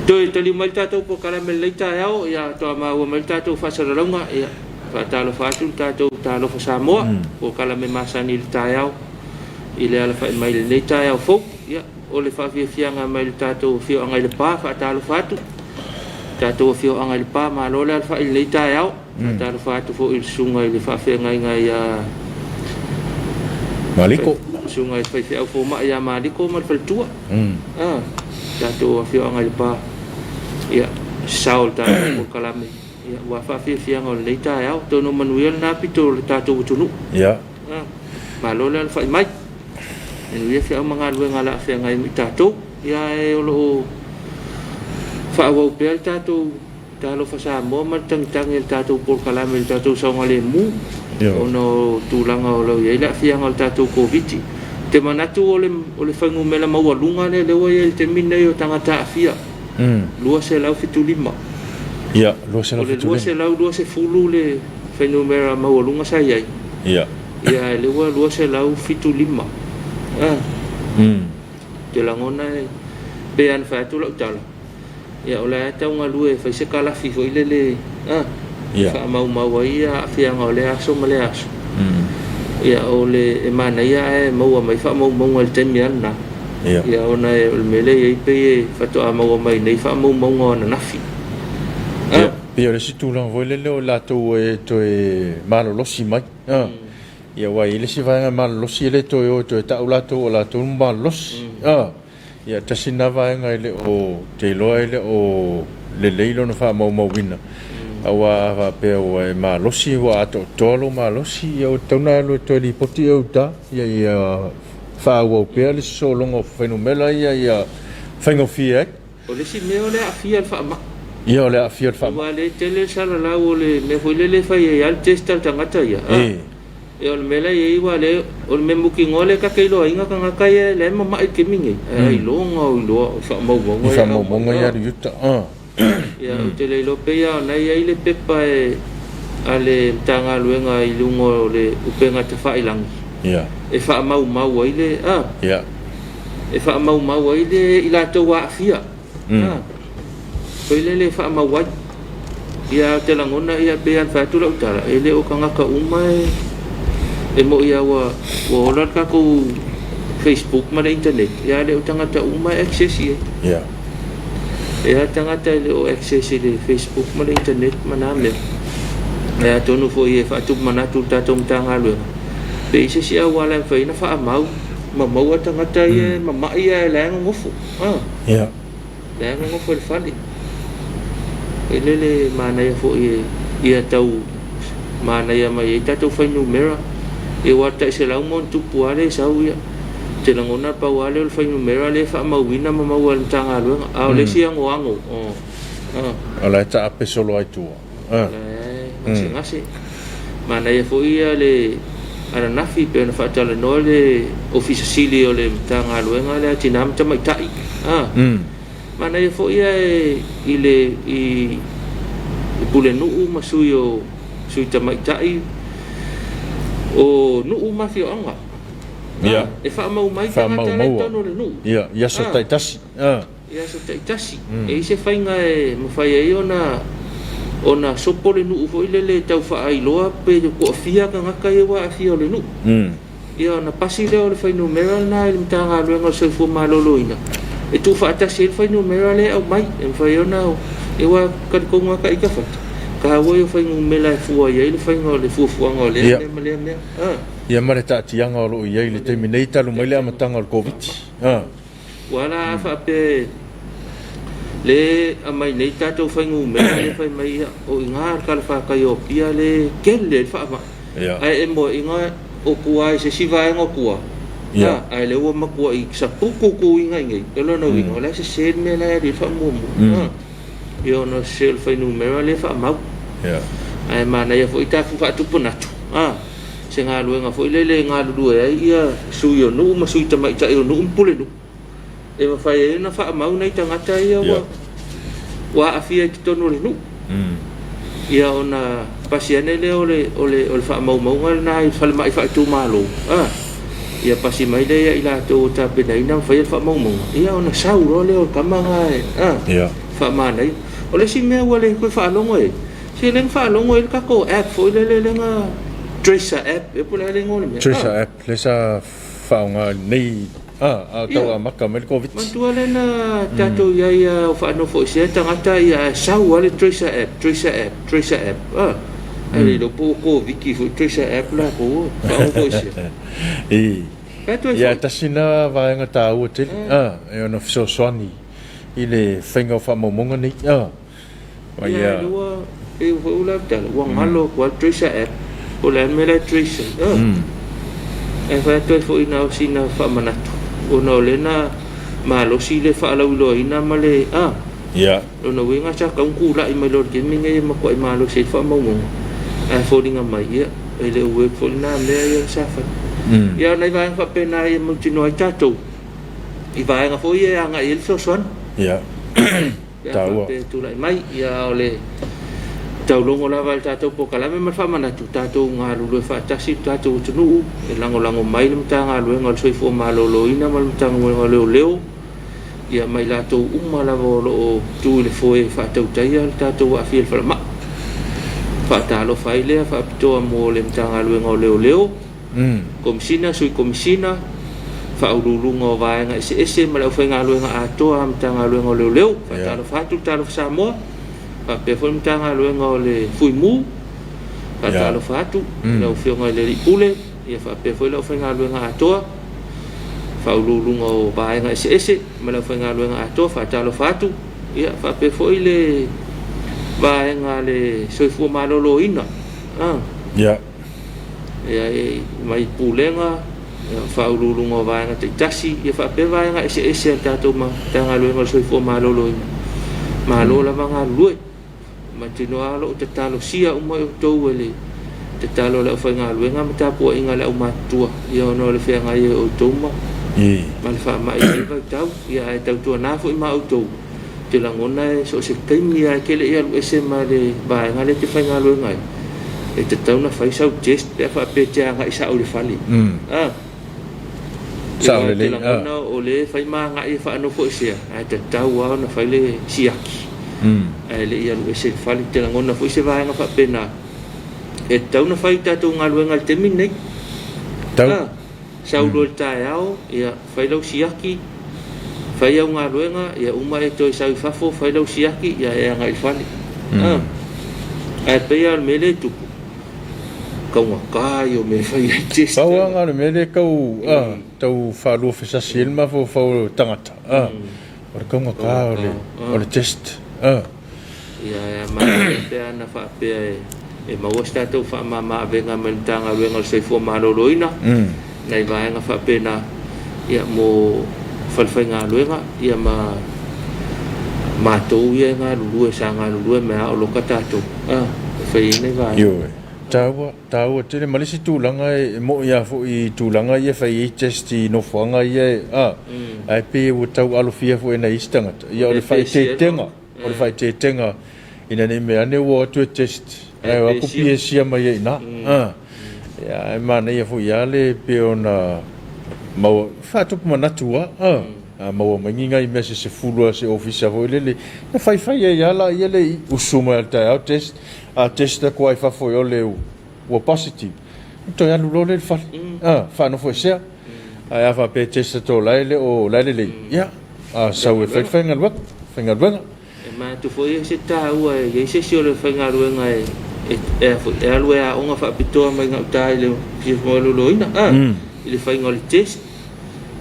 Toe taliu mai le tatou polokalame i lenei taeao, ia toa maua mai le tatou faasalalauga, ia faatalofa atu le tatou Talofa Samoa, polokalame masani i le taeao i le alafai mai i lenei taeao fou. Ia, o le faafiafiaga mai le tatou afioaga i Lepa, faatalofa atu. Tatou afioaga i Lepa, malo le alafai i lenei taeao. Faatalofa atu foi i le susuga i le faafeagaiga ia Maliko. Susuga i le faifeau fomai ia Maliko ma le faletua. Ah, tatou afioaga i Lepa. Ia, sao le tatou polokalame. Ia, ua faafiafiaga o lenei taeao. Tonu manuia lena pito o le tatou atunuu. Ia. Ah, malo le alafai mai. Manuia feau ma galuega o le a feagai ma i tatou. Ia, e o lo o faaauau pea le tatou Talofa Samoa ma le tagitagi e le tatou polokalame i le tatou saogalemu. Ona o tulaga o lo o i ai le aafiaga o le tatou Koviti. Ou te manatu o le fuainumera maualuga lea lea ua i ai i le taimi lenei o tagata aafia, 275. Ia, O le 275. 220 le fuainumera maualuga sa i ai. Ia, ae lea ua 275. Ou te lagona e pei lava ona fai atu lau tala, ia o la e tau galue e fai se kalafi foi lele e faamaumau ai aafiaga o lea aso ma lea aso. Ia o le e manaia ae maua mai faamaumauga i le taimi lava lena. Ia ona o le mea lea e i ai pei e faatoa maua mai nei faamaumauga o ananafi. Ia, pei o le isi tulaga foi lele o i latou e toe malolosi mai. Ia aua e i ai le isi vaega malolosi e le toe o e toe tau latou o latou malolosi. Ia tasi lena vaega e le o, ou te iloa e le o lelei lona faamaumauina, aua a faapea ua e malosi ua atoatoa lou malosi, ia ua tatau ona e alu e toe lipoti oe i uta, ia faaauau pea le sosologa o fuainumera ia ia faigofie ai. O le isi mea o le aafia o le faamai. Ia o le aafia o le faamai. Aua o lea e tele le salalau o le mea foi lele e fai ai lava le test a le tagata ia. Ia o le mea la e i ai aua o lea o le mea mautinoa lea ta te iloaina tagata ia la e mamai i le taimi nei, ae ailoga o iloa i faamaumauga ia. I faamaumauga ia a le uta. Ia ou te le iloa pei lava ona e i ai le pepa e a le Matagaluega i luga o le upega tafailagi e faamaumau ai le e faamaumau ai le i latou aafia. Foi lele e faamau ai. Ia ou te lagona ia pei lava ona fai atu lau tala, e le o tagata uma e moni lava ua ola le tatou Facebook ma le internet, ia ae le o tagata uma e access i ai. E i ai lava tagata e le o access i le Facebook ma le internet ma na mea. Ia atonu foi e faatupu manatu i le tatou Matagaluega, pe i ai se isi auala e mafai ai ona faamau ma maua tagata ia e mamai ae la e nonofo. La e nonofo i le fale. E lele manaia foi ia tau manaia mai ai tatou fuainumera. Ia aua o le tai 100 ma ona tupu lava lea e sau ia. Ou te lagona pau lava lea o le fuainumera lea e faamauina ma maua e le Matagaluega. A o le isi anoano, O la e taape solo ai tua. O la e gasegase. Manaia foi ia le ananafi pei ona faatalanoa le Ofisa Sili o le Matagaluega lea a Tina ma Tamaitai. Manaia foi ia i le i Pulenuu ma sui o sui tamaitai o nuu ma afioaga. E faamau mai tagata la i totonu o le nuu. Ia, i aso taitasi. I aso taitasi. E i ai se faiga e mafai ai ona sopo le nuu foi lele e tau faailoa pe toafia tagata ia ua aafia o le nuu. Ia ona pasi lea o le fuainumera lena i le Matagaluega o le Soifua Maloloina e tuufaatasi ai le fuainumera lea e aumai e mafai ona aua e talitonu lava ita Fata, taua ia o fuainumera e fua i ai le faiga o le fuafuaga o lea mea ma lea mea. Ia ma le taatiaga o lo o i ai i le taimi nei talu mai le amataga o le Koviti. Ua ala a faapea le aumai nei tatou fuainumera lea fai mai ia o i ina le talafatai o Apia le tele ai le faamai. Ae e moeaiga o tua i se isi vaega o tua, ae lea ua matuai saputu tuiga i inei. O lona uiga o la e sese le mea la e alu i ai le faamuamua. Ia ona o le sese o le fuainumera lea e faamau. Ae manaia foi tatou faatupu manatu se galuega foi lele e galulue ai ia sui o nuu ma sui tamaitai o nuu ma pulenuu e mafai ai ona faamau nai tagata ia ua aafia i totonu o le nuu. Ia ona pasi ane lea o le faamaumauga lena i le falemai faaitumalo, ia pasi mai lea ia i latou o tapenaina ma faia le faamaumauga, ia ona sau loa lea o le tama lena e faamanaia. O le isi mea ua le toe faalogo i ai, se lea na faalogo i ai le tatou app foi lele lea na Tracer app ea po o le a le igoa o le mea. Tracer app lea sa faaaoga nei a o tau amata mai le Koviti. Manatua lea na tatou i ai a o faanofoesea tagata ia ae sau lava le Tracer app, Tracer app, Tracer app. Ae le iloa po o Koviti foi Tracer app latou faanofoesea. Ia tasi lena vaega taua tele e ono fesoasoani i le faiga o faamaumauga nei. Ia lua e foi ula tala ua ngalo atu lava le Tracer app po o le a le mea la e trace ai. Ae fai atu ai foi na o sina faamanatu ona o lea na malosi le faalauiloaina ma le lona uiga sa tatau ona tulai mai loa i le taimi lenei e matuai malosi ai le faamaumauga ae foliga mai ia. E le o work foi lena mea ia sa fai. Ia o nai vaega faapena ia mautinoa ai tatou i vaega foi ia e agai i ai le fesoasoani. Ia. Pe a Taua. faapea e tulai mai. Ia o le taulogo lava i le tatou polokalame ma le faamanatu, tatou galulue faatasi le tatou atunuu, e lagolago mai le Matagaluega o le Soifua Maloloina ma le Matagaluega o Leoleo, ia ma i latou uma lava o lo o tu i le foe e faatautaia le tatou aafia i le falemai. Faatalofa ai lea faapitoa mo le Matagaluega o Leoleo, Komesina, Sui Komesina, Faauluuluga o Vaega eseese ma le aufaigaluega atoa a Matagaluega o Leoleo. Faatalofa atu le Talofa Samoa, faapea foi le Matagaluega o le Fuimu. Faatalofa atu i lau Afioga i le Alii Pule, ia faapea foi le aufaigaluega atoa, Faauluuluga o Vaega eseese ma le aufaigaluega atoa. Faatalofa atu, ia faapea foi le vaega a le Soifua Maloloina. Ia, mai Pulega, Faauluuluga o Vaega taitasi, ia faapea vaega eseese a le tatou Matagaluega o le Soifua Maloloina. Malo lava galulue. Mautinoa o lo o tatalosia uma outou e le tatalo a le aufaigaluega ma tapuaiga a le aumatutua, ia ona o le feagai ai o outou ma le faamai i lenei vaitau. Ia ae tautuana foi ma outou, te lagona e so o se taimi lava e te le i alu ese ma le vaega lea e te faigaluega ai, e tatau ona fai sau test pe a faapea e te agai sao i le fale. Sao Aua te lelei. lagona o lea e fai ma agai e faanofoesea, ae tatau lava ona fai le siaki ae le i alu ese i le fale. Te lagona foi se vaega faapena e tatau ona fai i tatou galuega i le taimi lenei. Tau. Sau loa i le taeao, ia fai lau siaki, fai au galuega, ia uma e toe sau i fafo, fai lau siaki, ia e agai i le fale. Ae pei lava o le mea lea e tupu, taugata ia o mea e fai ai test. Pau lava o le mea lea e tau, tau faaluafesasi ai le mafaufau o tagata, o le taugata o le test. Ia e manaia pe ana faapea e maua se tatou faamama-avega mai le Matagaluega o le Soifua Maloloina, nai vaega faapena, ia mo falefaigaluega, ia ma matou ia e galulue, sa galulue mai a o loka tatou, e fai ai nai vaega. Ioe. Taua, taua tele. Ma le isi tulaga e mo'i lava foi i tulaga ia e fai ai test i nofoaga ia e, ae pei ua tau alofia foi e nai isi tagata, ia o le faaeteetega, o le faaeteetega ina ne i mea ane ua o atu e test, ae o atu piesia mai ai i ina. Ia, ae manaia foi lava le pei ona maua, faatupu manatu lava, a maua mai ni nai mea se 10 a se ofisa foi lele, ona faifai ai lava laia le i usu mai lava i le taeao test, a test atu lava i fafo i o le ua positive, ona toe alu loa lea i le fale, faanofoesea. Ae a faapea e test atu o la e le o, la e lelei, ia, a sau e fai le faigaluega, faigaluega. E manatu foi e se taua e i ai se isi o le faigaluega e e alu e aoga faapitoa mai gauta i le Soifua Maloloina, i le faiga o le test,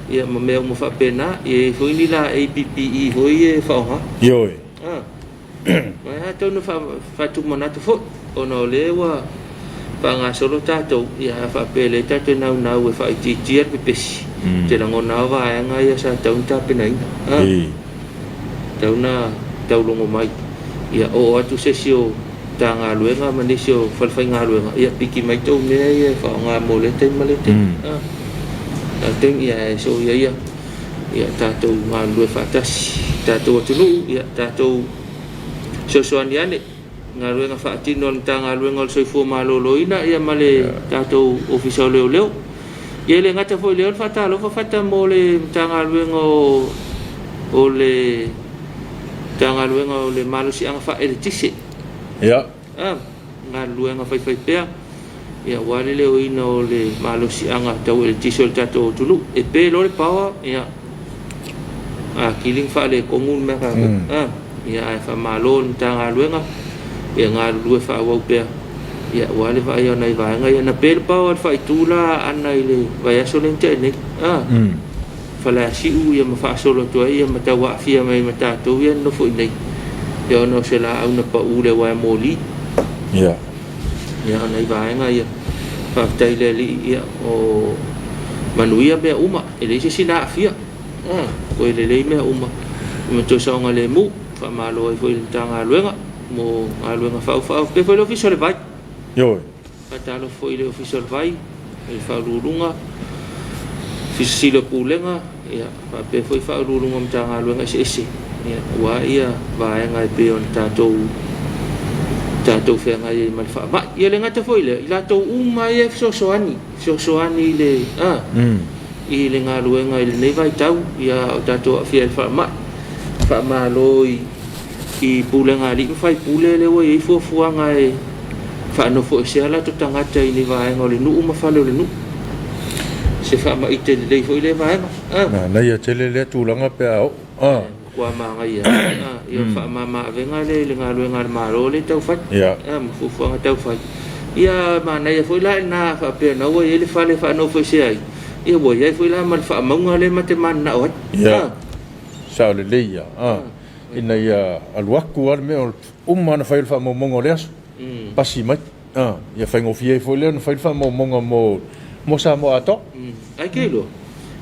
ia ma mea uma faapena. Ia e i ai foi ni laei PPE foi ia e faaaoga. Ioe. Ma e atonu faatumanatu foi, ona o lea ua faagasolo tatou, ia a faapea o lea tatou te naunau e faaitiitia le pepesi, te lagona lava vaega ia sa tatau ona tapenaina. Tatau ona taulogo mai, ia oo atu se isi o Matagaluega ma nisi o falefaigaluega, ia piki mai tou mea ia e faaaoga mo lea taimi ma lea taimi. Taimi, ia e soia ia, ia tatou galulue faatasi, tatou atunuu, ia tatou fesoasoani ane galuega faatino a le Matagaluega o le Soifua Maloloina ia ma le tatou Ofisa o Leoleo. Ia e le gata foi i lea o le faatalofa fata mo le Matagaluega o le Matagaluega o le Malosiaga Faaeletise. Ia. Galuega faifaipea, ia aua le leoina o le malosiaga tau eletise o le tatou atunuu. E pe loa le power, ia, atili na faaletonu le mea tatou. Ia ae faamalo i le Matagaluega, ia galulue faaauau pea, ia aua le vaaia o nai vaega ia. Na pe le power i le faaitu la Aana i le vaiaso lea na tea nei. Faleasiu ia ma faasolo atu ai ia ma tau aafia mai ma tatou ia nonofo i inei, ia ona o se laau na pau le uaea moli. Ia. Ia o nai vaega ia. Faafetai i le Alii ia o manuia mea uma, e leai se isi na aafia. Ua lelei mea uma ma toe saogalemu. Faamalo ai foi i le Matagaluega mo galuega faaufau. Faapea foi le Ofisa o le Vai. Ioe. Faatalofa foi i le Ofisa o le Vai, i le Faauluuluga, Ofisa Sili o Pulega, ia, faapea foi Faauluuluga o Matagaluega eseese, ia, aua ia vaega e pei ona tatou tatou feagai ai ma le faamai. Ia le gata foi i lea, i latou uma ia e fesoasoani, fesoasoani i le a i le galuega i lenei vaitau, ia o tatou aafia i le faamai. Faamalo i i pulega a alii ma faipule lea ua i ai fuafuaga e faanofoesea latou tagata i ni vaega o le nuu ma fale o le nuu. Se faamaite lelei foi lea vaega. Ah. Manaia tele lea tulaga pe a oo. Ah. Matua manaia. Ah, ia mm. faamama avega lea i le galuega a le Malo lea tau fai. Yeah. Ah, ma fuafuaga tau fai. Ia manaia foi la ina faapea na ua i ai le fale e faanofoesea ai. Ia ua i ai foi la ma le faamauga lea ma te mananao ai. Yeah. Ah. Sao lelei ia. Ah. Ina ia alu atu lava le mea o uma ona fai o le faamaumauga o le aso, pasi mai. Ia faigofie ai foi lea ona fai le faamaumauga mo mo Samoa atoa. Ai ke iloa,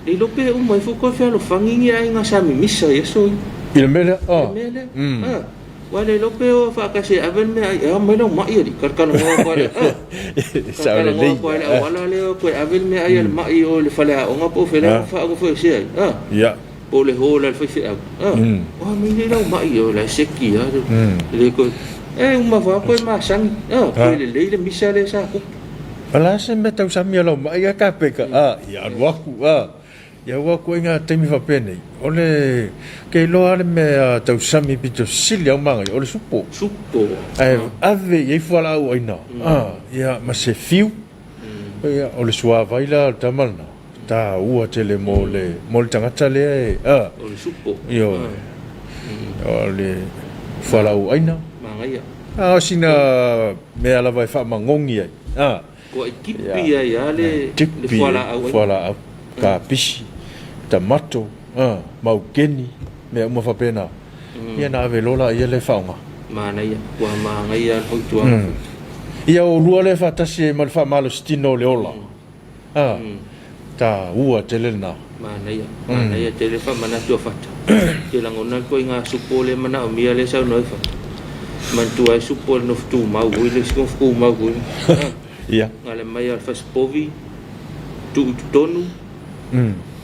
le iloa pe uma ifo koe fealofani ni aiga sa mimisa i aso ia. I le mea lea? I le mea lea. Aua le iloa pe o faatasi e ave le meaai e ao mai lau mai alii, talatalanoa atu lava i le talatalanoa atu lava i le auala lea toe ave le meaai a le mai i o i le faleaoga po o fea lea e faanofoesea ai. Po o le hall a le faifeau. Ah, oa mai nei lau mai o la e seki lava le le toe e uma foi lava toe masani. Ah, toe lelei le misa lea sa tupu. O le a se mea tausami a lau mai a kapeka? Ah, ia alu aku ah. Ia ua aku ai ngā taimi faapenei. O le ke iloa le mea tausami pito sili au manaia o le supo. Supo. Ae ave i ai fualaau aina. Ah, ia ma se fiu. Ia o le suavai la o le tama lena. Taua tele mo le mo le tagata lea e a. O le supo. Ioe. O le fualaau aina. Manaia. A o sina mea lava e faamagogi ai. A. Toai tipi ai a le le fualaau aina. Fualaau, kapisi, tamato, a, maukeni, mea uma faapena. Ia na ave loa laia lea e faaaoga. Manaia, ua manaia le fautuaga foi. Ia o lua lea faatasi ai ma le faamalositino o le ola. A, taua tele lena. Manaia, manaia tele faamanatu a Fata. Ou te lagona le ituaiga supo lea e manaomia lea e saunoa ai Fata. Manatua ai supo o le nofo tumau foi le isi nofo tumau foi. Ia. Gale mai a le fasipovi, tuu i totonu,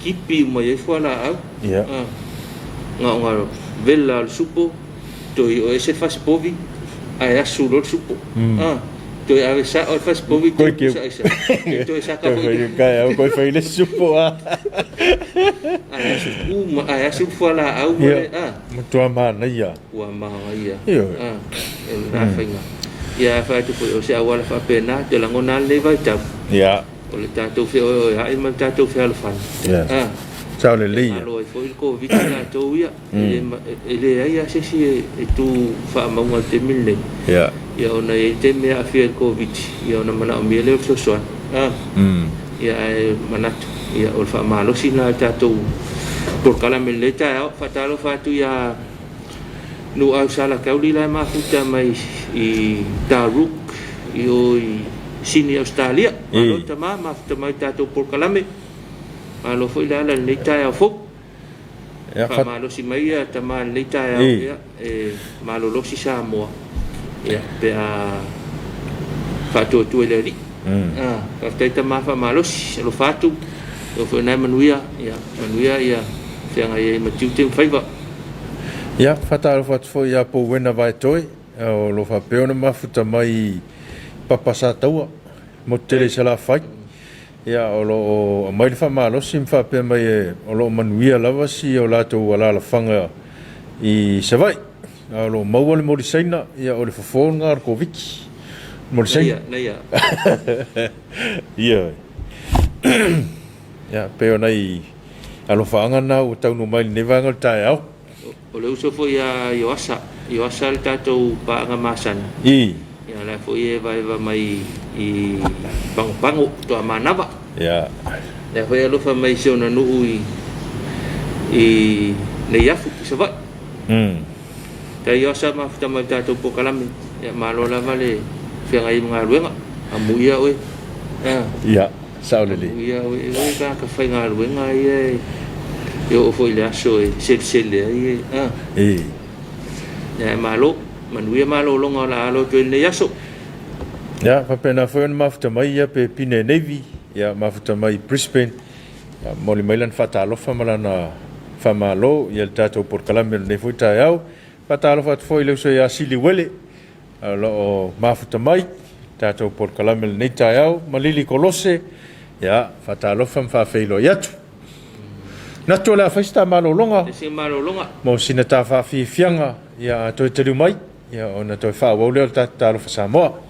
tipi uma i ai fualaau. Ia. Na ona vela o le supo, toe o ese le fasipovi, ae asu loa le supo. Toe ave sao le fasipovi, toe pusa aisa. Toe saka foi. Kai au koe fai le supo a. Ae asu uma, ae asu le fualaau ma le, a. Matua manaia. Ua manaia. Ioe. A, e lena faiga. Ia, fai atu foi o se auala faapena, te lagona lava lenei vaitau. Ia. O le tatou feoeoeai ma le tatou fealofani. Ia. A. Sao lelei. Malo ai foi le Koviti latou ia. E leai lava se isi e tu faamauga i le taimi lenei. Ia. Ia ona e i ai le taimi e aafia ai le Koviti, ia ona manaomia lea o le fesoasoani. A. Ia ae manatu, ia o le faamalosi lena i le tatou polokalame i lenei taeao. Faatalofa atu ia Nuuau Salakauli la e mafuta mai i Daruk i o i Sini Ausetalia. Malo tama, mafuta mai i le tatou polokalame. Malo foi le ala i lenei taeao fou. Faamalosi mai ia tama i lenei taeao, ia, e malolosi Samoa, ia, pe a faatuatua i le Alii. Ah, faafetai tama faamalosi, alofa atu, e foi nai manuia, ia, manuia ia feagai ai ma tiute ma faiva. Ia, faatalofa atu foi ia Pouena Vaetoe, o lo o faapea ona mafuta mai i Papa Sataua, motu tele i Salafai. Ia, o lo o aumai le faamalosi ma faapea mai o lo o manuia lava si o latou alaalafaga i Savaii. A o lo o maua le moli Saina, ia o le fofo lena o le Koviti. Moli Saina. Naia, Ioe. Ia, pei o nai alofaaga na ua taunuu mai i lenei vaega o le taeao. O le uso foi ia Ioasa, Ioasa le tatou paaga masani. I. Ia la foi e evaeva mai i Pagopago, Toamanava. Ia. Lea foi e alofa mai i si ona nuu i i Neiafu i Savaii. Tai Ioasa mafuta mai i le tatou polokalame. Ia malo lava le feagai ma galuega. Amuia oe. Ia, sao lelei. Amuia oe, e oe tagata faigaluega ia e oo foi i le aso e selesele ai e. E. Ia e malo, manuia malologa o le a alo atu ai i lenei aso. Ia, faapena foi ona mafuta mai ia pe Pine Navy, ia mafuta mai Brisbane, ia momoli mai lana faatalofa ma lana faamalo i le tatou polokalame o lenei foi taeao. Faatalofa atu foi i le uso ia Siliuele o lo o mafuta mai i le tatou polokalame i lenei taeao, ma Lili Kolose, ia faatalofa ma faafeiloai atu. Manatu o le a fai se ta malologa mo sina ta faafiafiaga, ia a toe taliu mai, ia ona toe faaauau lea o le tatou Talofa Samoa.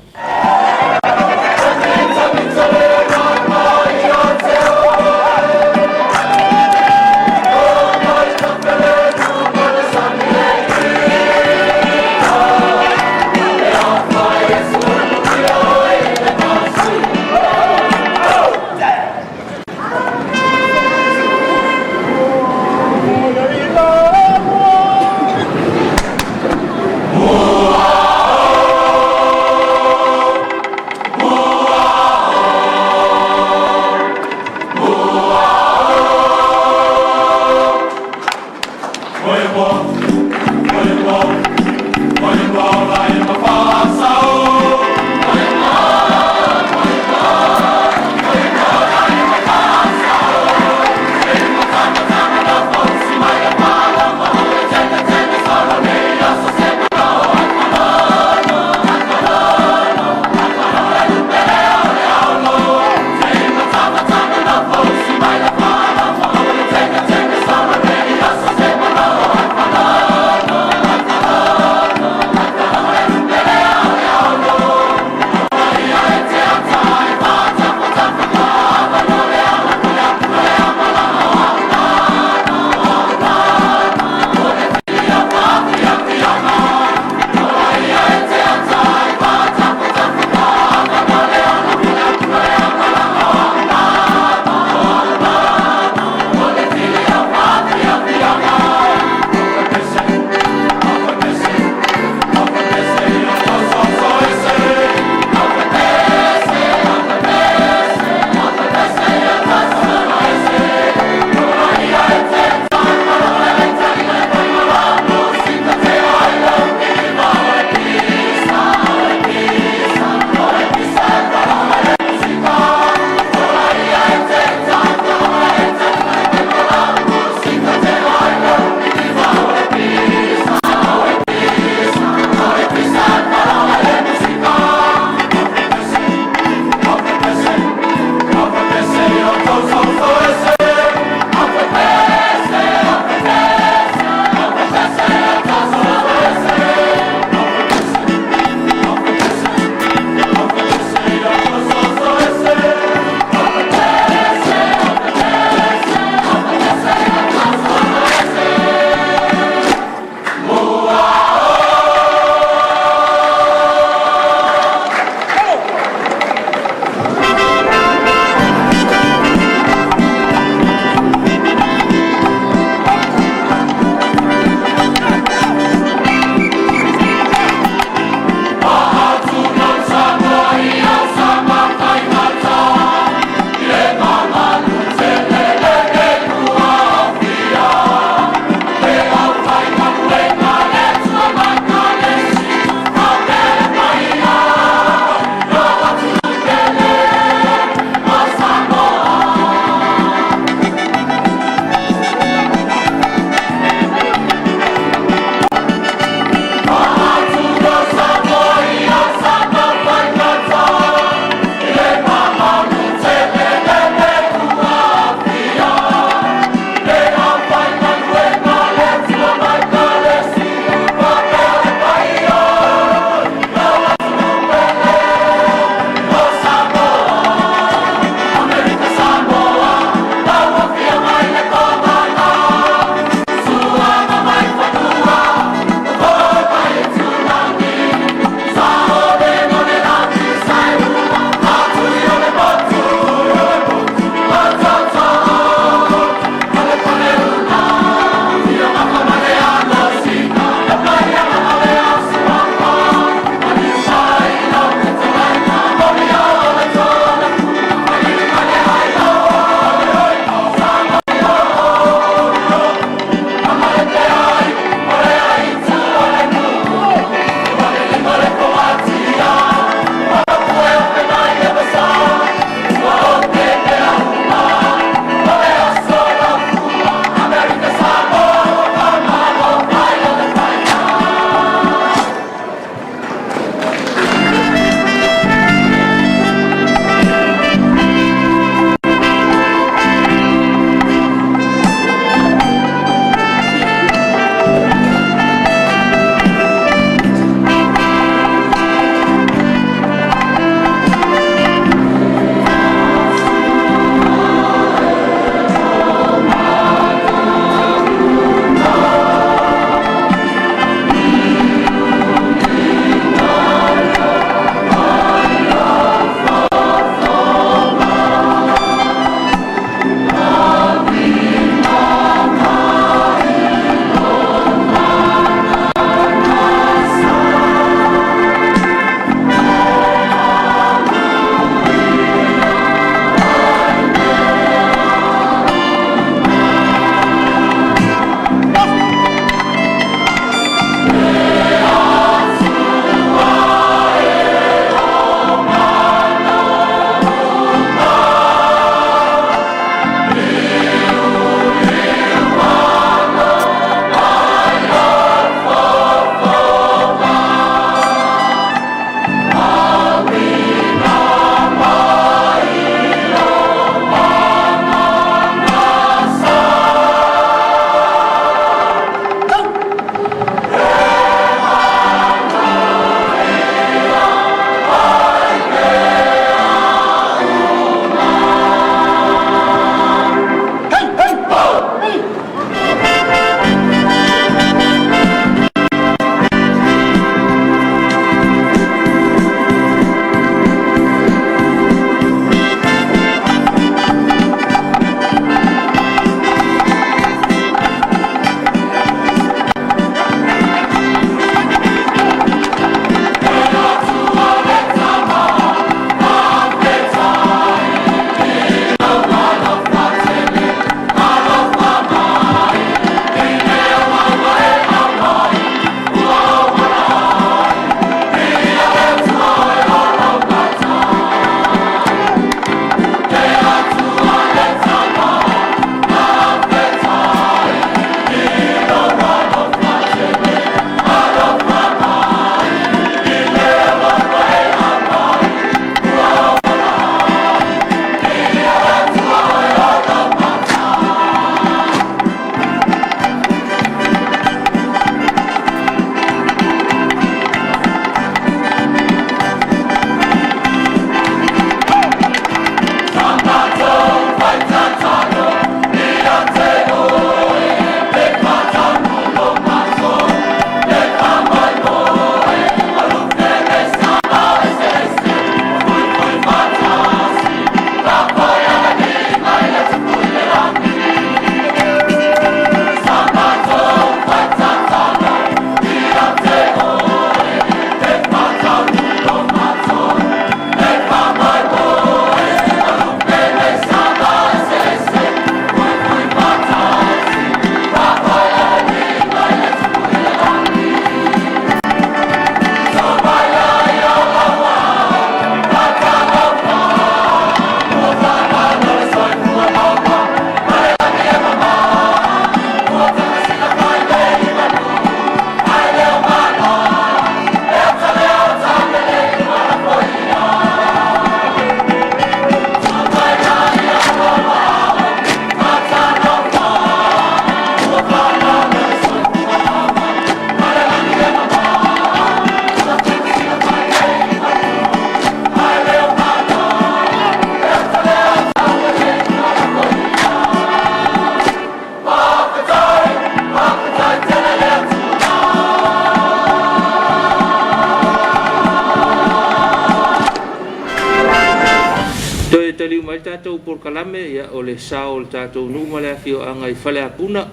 tatou polokalame, ia, o le sao o le tatou nuu ma le afioaga i Faleapuna.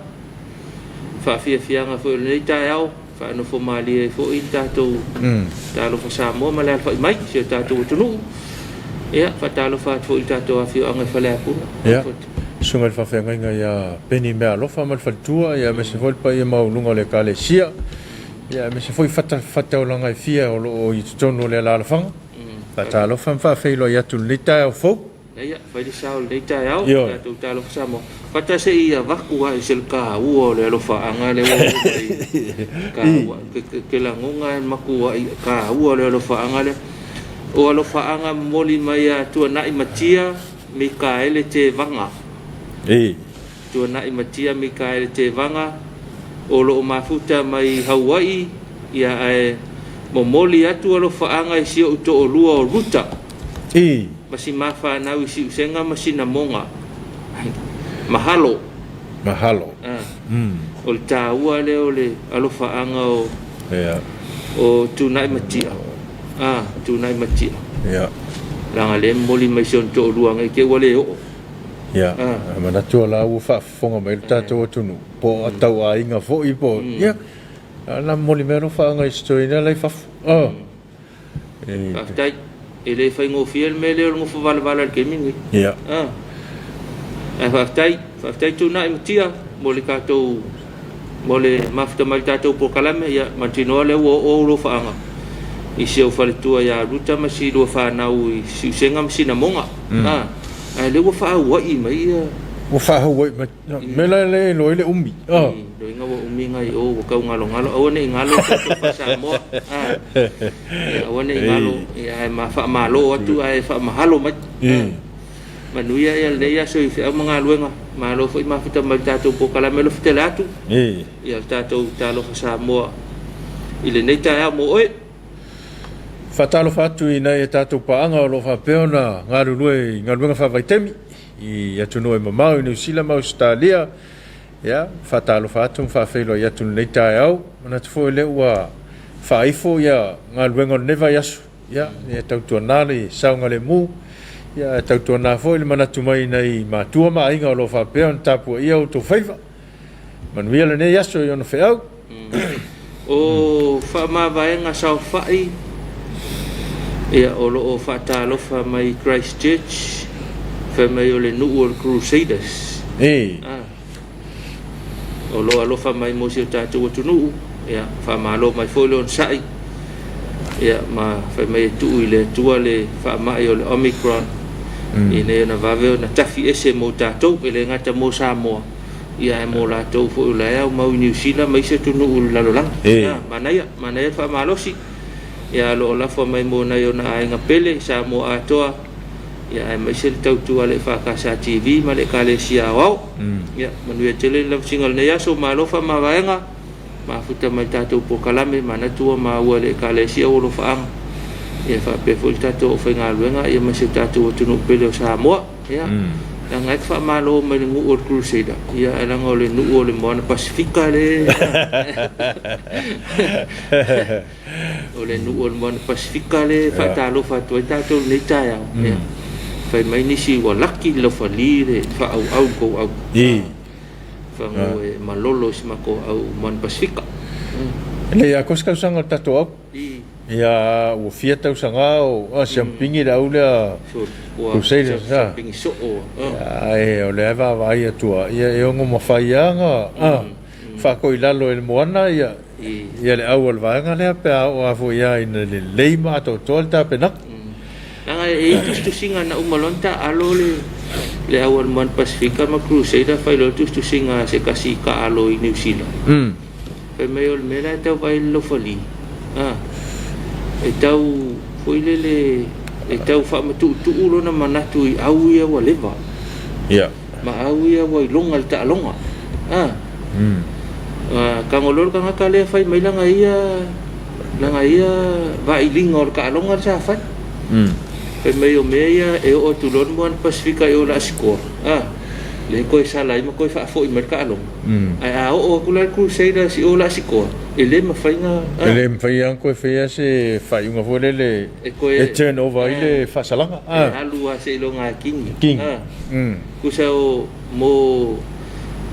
Faafiafiaga foi o lenei taeao, faanofo malie ai foi le tatou Talofa Samoa ma le alafai mai si o tatou atunuu. Ia, faatalofa atu foi i le tatou afioaga i Faleapuna. Ia, susuga i le faafeagaiga ia Peni Meaalofa ma le faletua, ia aemaise foi le paia maualuga o le Ekalesia, ia aemaise foi fatafaitaulaga e fia o lo o i totonu o le alaalafaga. Faatalofa ma faafeiloai atu i lenei taeao fou. Ia, fai le sao i lenei taeao, tatou Talofa Samoa. Fata se i avatu lava i se taua o le alofaaga lea ua oo mai. Taua, ke lagona e matuai taua le alofaaga lea. O alofaaga momoli mai ia Tuanai Matia Mikaele Tevaga. Tuanai Matia Mikaele Tevaga, o lo o mafuta mai Hawaii, ia ae momoli atu alofaaga i si ou toalua o Ruta. Ma si mafanau i Siusega ma Sinamoga. Mahalo. Mahalo. O le taua lea o le alofaaga o o Tunai Matia. Tunai Matia. Leaga lea e momoli mai si ona toalua nei te ua le oo. Ia, manatu o la ua faafofoga mai le tatou atunuu, po o tauaiga foi po o, ia, a la momoli mai alofaaga i si toeaina la i fafo. Faafetai. E le faigofie le mea lea o le nofo valavala i le taimi lenei. Ae faafetai, faafetai Tunai Matia mo le tatou mo le mafuta mai i le tatou polokalame. Ia mautinoa lea ua oo ou alofaaga i si ou faletua ia Ruta ma si lua fanau i Siusega ma Sinamoga. Ae lea ua faaauai mai ia. Ua faaauai mai. Mea la lea e iloa ai le umi. Loiga ua umi nai o ua tau galogalo. Aua ne i galo tatou faa-Samoa. Aua ne i galo. Ae ma faamalo atu ae faamahalo mai. Manuia ia lenei aso i feau ma galuega. Malo foi mafuta mai le tatou polokalame alofa tele atu. Ia le tatou Talofa Samoa i lenei taeao mo oe. Faatalofa atu i nai a tatou paaga o lo o faapea ona galulue i galuega faavaitaimi i atunuu e mamao i Niu Sila ma Ausetalia. Ia, faatalofa atu ma faafeiloai atu i lenei taeao. Manatu foi lea ua faaifo ia galuega o lenei vaiaso. Ia, ia tautuana le saogalemu. Ia, ae tautuana foi le manatu mai i nai matua ma aiga o lo o faapea ona tapuaia outou faiva. Manuia lenei aso i ona feau. O faamavaega saofai, ia, o lo o faatalofa mai Christchurch, fai mai o le nuu o le Crusaders. O lo o alofa mai mo si o tatou atunuu, ia, faamalo mai foi le onosai, ia, ma fai mai e tuu i le Atua le faamai o le Omicron, ina ia ona vave ona tafi ese mo tatou, e le gata mo Samoa, Ia ae mo latou foi o la e aumau i Niu Sila ma isi atunuu o le lalolagi. Ia, manaia, manaia le faamalosi. Ia, o lo o lafo mai mo nai ona aiga pele i Samoa atoa, ia aemaise le tautua a le EFKS TV ma le Ekalesia Aoao. Ia, manuia tele le lavasiga o lenei aso, malo faamavaega, mafuta mai le tatou polokalame, manatu ua maua e le Ekalesia ua alofaaga, ia faapea foi le tatou aufaigaluega, ia ma si o tatou atunuu pele o Samoa. Ia, leaga e te faamalo mai le nuu o le Crusader, ia ae leaga o le nuu o le Moana Pasifika le o le nuu o le Moana Pasifika le faatalofa atu ai tatou i lenei taeao. Ia, fai mai nisi ua laki le laufali le faaauau le tou au. Fagu e malolo i si matou au Moana Pasifika. E lei atoa se tausaga o le tatou au. Ia ua fia tausaga o siampigi le au lea Crusaders a. Ae o lea e vaavaai atu lava, ia e ono mafai lava ona faatoilalo e le moana ia le au a le vaega lea pe a oo lava foi lava ina lelei ma atoatoa le tapenaga. Leaga e i ai tusitusiga na uma loa ona taaalo le au a le Moana Pasifika ma Crusader fai loa le tusitusiga a se tasi taaalo i Niu Sila. Fai mai o le mea la e tau vaai i le laufali, a, e tau foi lele, e tau faamatuutuu lona manatu i au ia ua leva. Ma au ia ua iloga i le taaloga. A, tago loa le tagata lea fai mai lana ia, lana ia vailiga o le taaloga lea sa fai. Fai mai o mea ia e oo atu loa le Moana Pasifika i o i Laasikoa, a, lea e toe sala ai ma toe faafoi mai le taaloga. Ae a oo atu la le Crusaders i o Laasikoa, E le mafai na. E le mafai lava ona toe faia se faaiuga foi lele e turn over ai le faasalaga. E alu lava seiloga e kini. Tusa o mo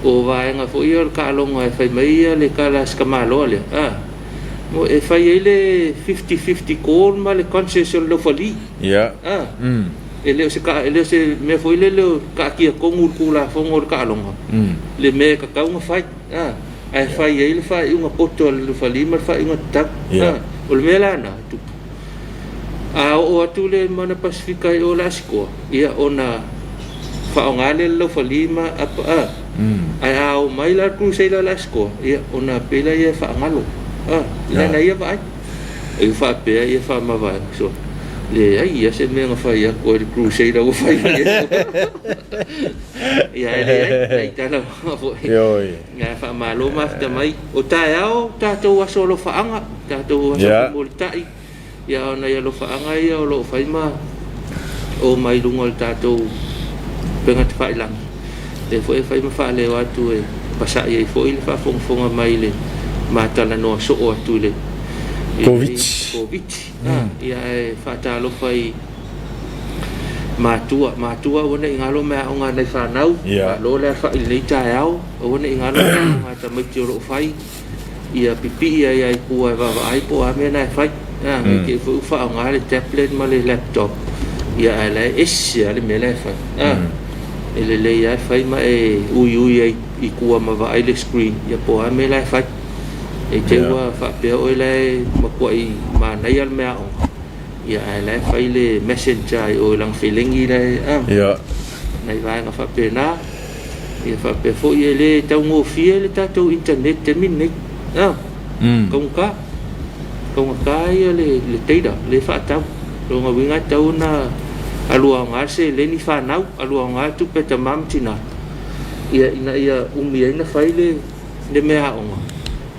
o vaega foi ia o le taaloga e fai mai ia le tala a si tamaloa lea, a, mo e fai ai le 50-50 goal ma le conscious o le laufali. A, e le o se e le o se mea foi lele o taatia tonu i le Tulafono o le taaloga, le mea e tatau ona fai, a, ae fai ai le faaiuga poto a le laufali ma le faaiuga tatau. A, o le mea la lena e tupu. A oo atu le Moana Pasefika i o le Asikoa, ia ona faaaoga lea le laufali ma apa a. Ae a o mai la le Crusader le Asikoa, ia ona pei lea e faagalo. A, i lana ia vaai. E faapea ia faamavae so. Leai ia se mea na fai atu ai le Crusader ua fai mai ai. Ia e leai, nai tala foi. Ia faamalo mafita mai. O taeao tatou aso alofaaga, tatou aso femolitai. Ia ona i alofaaga ia o lo o fai ma o mai luga o le tatou upega tafailagi. Lea foi e fai ma faaleo atu e pasa'i ai foi le faafogafoga mai le matalanoa soo atu i le Koviti. Ia ae faatalofa i matua, matua aua ne i galo meaaoga a nai fanau, malo le afa'i i lenei taeao, aua ne i galo meaaoga a tamaiti o lo o fai, ia pipii ai lava i tua e vaavaai po o a mea na e fai. Ne i te i foi ua faaaoga le tablet ma le laptop, ia ae la e ese lava le mea la e fai. E lelei lava e fai ma e uiui ai i tua ma vaai le screen, ia po o a mea la e fai. Ne i te i ua faapea oe la e matuai manaia le meaaoga, ia ae la e fai le messenger i o i lana felegi la e, nai vaega faapena. Ia faapea foi e le taugofie le tatou internet taimi lenei. Taugata. Taugata ia le data le faatau. O lona uiga e tatau ona alu aoga le seleni fanau, alu aoga le tupe a tama ma tina, ia ina ia umi ai ona fai le meaaoga.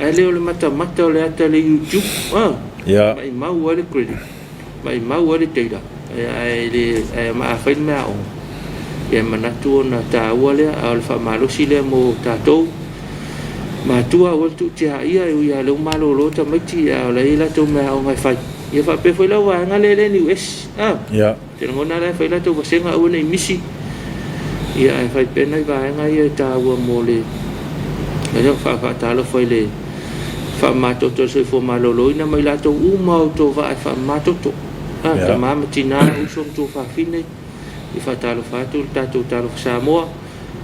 Ae le o le matamata o le ata i le YouTube, maimau ai le credit. Maimau ai le data ae le ae ma afai le meaaoga, ia e manatu ona taua lea, a o le faamalosi lea mo tatou matua, aua le tuutiaia e ui lava o lea ua malolo tamaiti, a o la e i ai latou meaaoga e fai. Ia faapea foi lau vaega lea le NUS, a te lagona la e fai latou vasega aua ne i misi, ia ae fai pea nai vaega ia e taua mo le faatalofa i le faamamatoto o le soifua maloloina ma i latou uma o outou vaa e faamamatoto. A, tama ma tina, uso ma tuafafine, i faatalofa atu le tatou Talofa Samoa,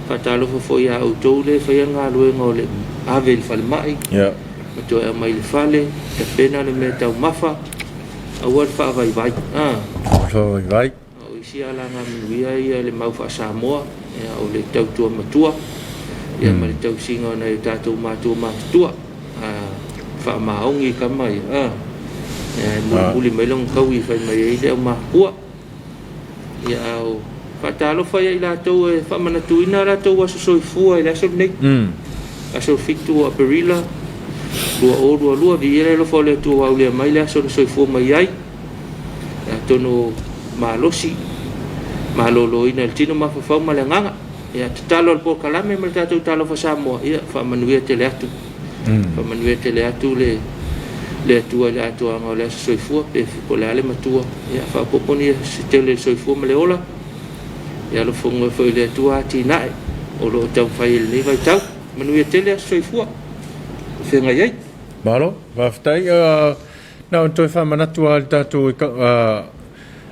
faatalofa foi ia outou le faia le galuega o le ave i le falemai, ma toe aumai i le fale, tapena le mea taumafa, aua le faavaivai. A, faavaivai. O isi alagamanuia ia le mau faa-Samoa, o le tautua matua, ia ma le tausiga o nai o tatou matua matutua. Faamaoni tama ia, e mulimuli mai lona taui e fai mai ai le aumatua. Ia a o faatalofa ia i latou e faamanatuina latou aso soifua i le aso lenei. Aso 7 o Aperila 2022, viia le alofa o le Atua ua aulia mai le aso na soifua mai ai. Atonu malosi, maloloina i le tino mafaufau ma le agaga. Ia, tatalo a le polokalame ma le tatou Talofa Samoa, ia faamanuia tele atu. Faamanuia tele atu le le Atua i le atoaga o le aso soifua, pe po o le a le matua. Ia faaopoopo ni se tele i le soifua ma le ola. Ia alofagia foi e le Atua atinae o lo o taumafai i lenei vaitau. Manuia tele aso soifua o feagai ai. Malo, faafetai. Na ona toe faamanatu lava i le tatou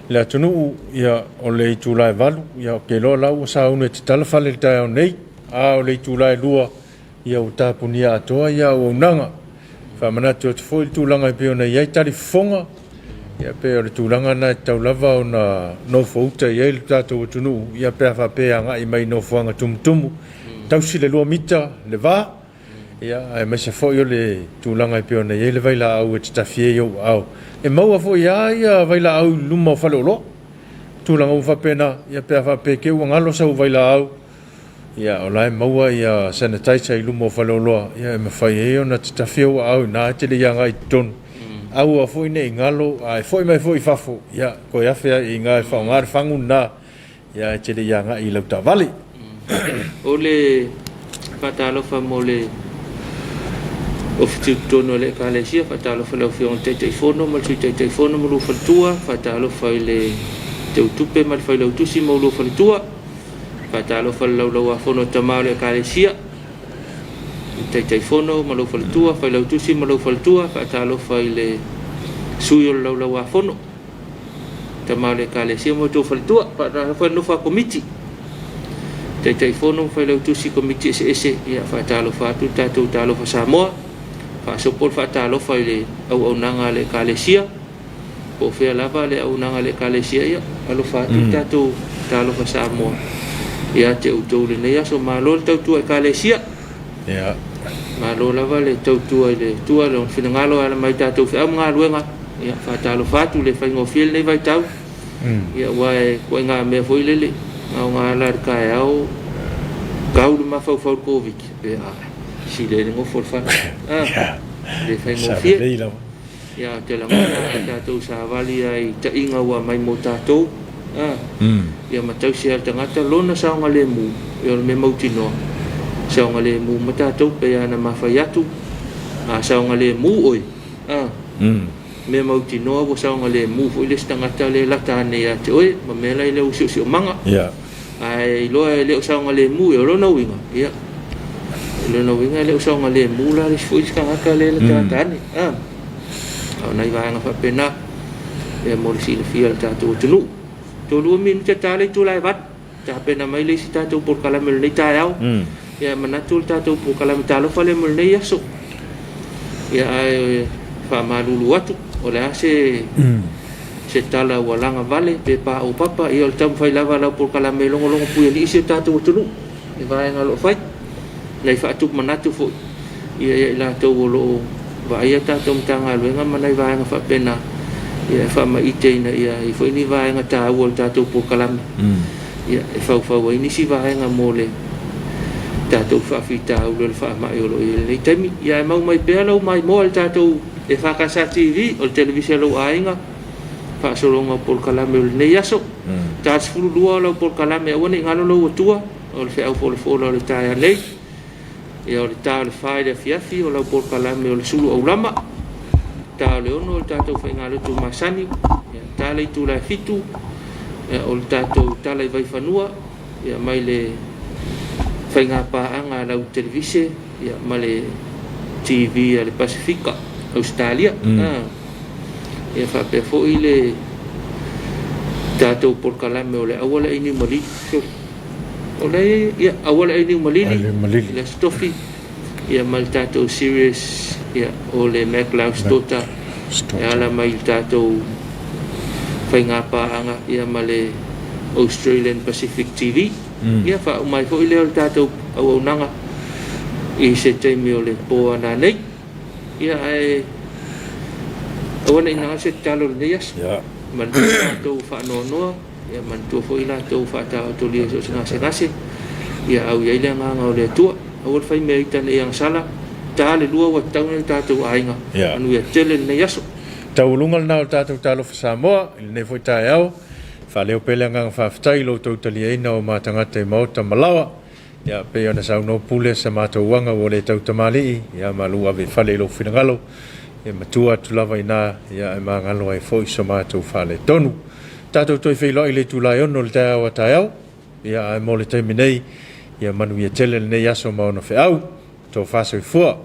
le atunuu, ia, o le itula e 8, ia, ou te iloa la ua sauni e tatala fale i le taeao nei, a o le itula e 2, ia, ua tapunia atoa ia auaunaga. Faamanatu atu foi le tulaga e pei ona i ai talifofoga, ia, pei o le tulaga lena e tatau lava ona nofouta i ai le tatou atunuu, ia, pe a faapea e agai mai i nofoaga tumutumu, tausi le 2 mita le va, Ia, aemaise foi o le tulaga e pei ona i ai le vailaau e tatafi ai ou aao. E maua foi lava ia vailaau i luma o faleoloa. Tulaga uma faapena, ia pe a faapea te i ua galo sau vailaau, ia o la e maua ia sanitizer i luma o faleoloa, ia e mafai ai ona tatafi ou aao i ina e te le i agai i totonu. Aua foi ne i galo, a e foi mai foi i fafo, ia toe afe ai i ina e faaaoga le fagu lena Ia e te le i agai i lau taavale. O le faatalofa mo le Ofitiu totonu o le Ekalesia, faatalofa i lau Afioga i le Taitaifono ma le Sui Taitaifono ma lua faletua, faatalofa i le Teutupe ma le Failautusi ma lua faletua, faatalofa i le Laulauafono a Tama o le Ekalesia, le Taitaifono ma lou faletua, Failautusi ma lou faletua, faatalofa i le Sui o le Laulauafono, Tama o le Ekalesia ma outou faletua, faatalofa i le nofo a Komiti, Taitaifono ma Failautusi Komiti eseese, ia faatalofa atu le tatou Talofa Samoa, faasopo le faatalofa i le auaunaga a le Ekalesia, po o fea lava le auaunaga a le Ekalesia, ia alofa atu le tatou Talofa Samoa ia te outou i lenei aso. Malo le tautua Ekalesia. Ia. Malo lava le tautua i le Atua, Lona finagalo e ala mai i tatou feau ma galuega. Ia, faatalofa atu, le faigofie lenei vaitau. Ia, aua e ituaiga mea foi lele, aoga la i le taeao, tau le mafaufau i le Koviti, pe a sili ai le nofo i le fale. Ah, le faigofie. Lelei lava. Ia, ou te lagona a tatou savali ai i taiga ua aumai mo tatou. Ah, ia ma tausi ai le tagata lona saogalemu, ia o le mea mautinoa, saogalemu ma tatou, pei lava ona ma fai atu, a saogalemu oe, ah, mea mautinoa ua saogalemu foi le isi tagata lea e lata ane ia te oe, ma mea la i lou siosiomaga. Ia. Ae iloa e le o saogalemu, ia o lona uiga, ia, o lona uiga e le o saogalemu la le isi foi isi tagata lea e lata ane. Ah, a o nai vaega faapena, ia mo le silafia e le tatou atunuu. 3 minute ta le itula e 8, tapena mai le isi tatou polokalame o lenei taeao. Ia manatu le tatou polokalame talofa lea mo lenei aso. Ia ae faamalulu atu, o le a se se tala ua laga vale pe pa o papa, ia o le taumafai lava lau polokalame e logologo puialii si o tatou atunuu i vaega o lo o fai. Nai faatupu manatu foi ia ia i latou o lo o vaaia tatou Matagaluega ma nai vaega faapena, ia e faamaite ina ia i foi ni vaega taua o le tatou polokalame, ia e faufau ai nisi vaega mo le tatou faafitauli o le faamai o lo o i ai i lenei taimi. Ia ae mau mai pea lau maimoa i le tatou EFKS TV, o le televise a lou aiga, faasologa o polokalame o lenei aso. Ta 12 o lau polokalame, aua ne i galo lou atua, o le feau folafola o le taeao nei. Ia o le ta o le 4 i le afiafi o lau polokalame o le sulu aulama, ta o le 6 o le tatou faigalotu masani, ia ta le itula e 7, ia o le tatou tala i Vaifanua, ia mai le faigapaaga a lau televise, ia ma le TV a le Pasifika, Ausetalia. Ia faapea foi le tatou polokalame o le Auala i Niumalili. O le ia Auala i Niumalili, le Aso Tofi, ia ma le tatou series ia o le MacLeod's Daughter e ala mai i le tatou faigapaaga ia ma le Australian Pacific TV. Ia faauma ai foi lea o le tatou auaunaga i se taimi o le po ana nei. Ia ae aua ne i galo se tatalo i lenei aso. Manatua latou faanoanoa, ia manatua foi latou faataotolia i so o se gasegase, ia au i ai le agaga o le Atua. Aua le faimea ita ne i agasala, ta le lua ua tatau nai o tatou aiga. Manuia tele lenei aso. Taualuga lena o le tatou Talofa Samoa i lenei foi taeao. Faaleo pea le agaga faafetai i lo outou taliaina o ma tagata i maota ma laoa. Ia, pei ona saunoa Pule, sa matou aga ua le tau tamalii, ia malu ave i fale i lou finagalo, ia matua atu lava i ina, ia ae magalo ai foi so matou faaletonu. Tatou toe feiloai i le itula e 6 i le taeao a taeao, ia ae mo le taimi nei, ia manuia tele lenei aso ma ona feau. Tofa soifua.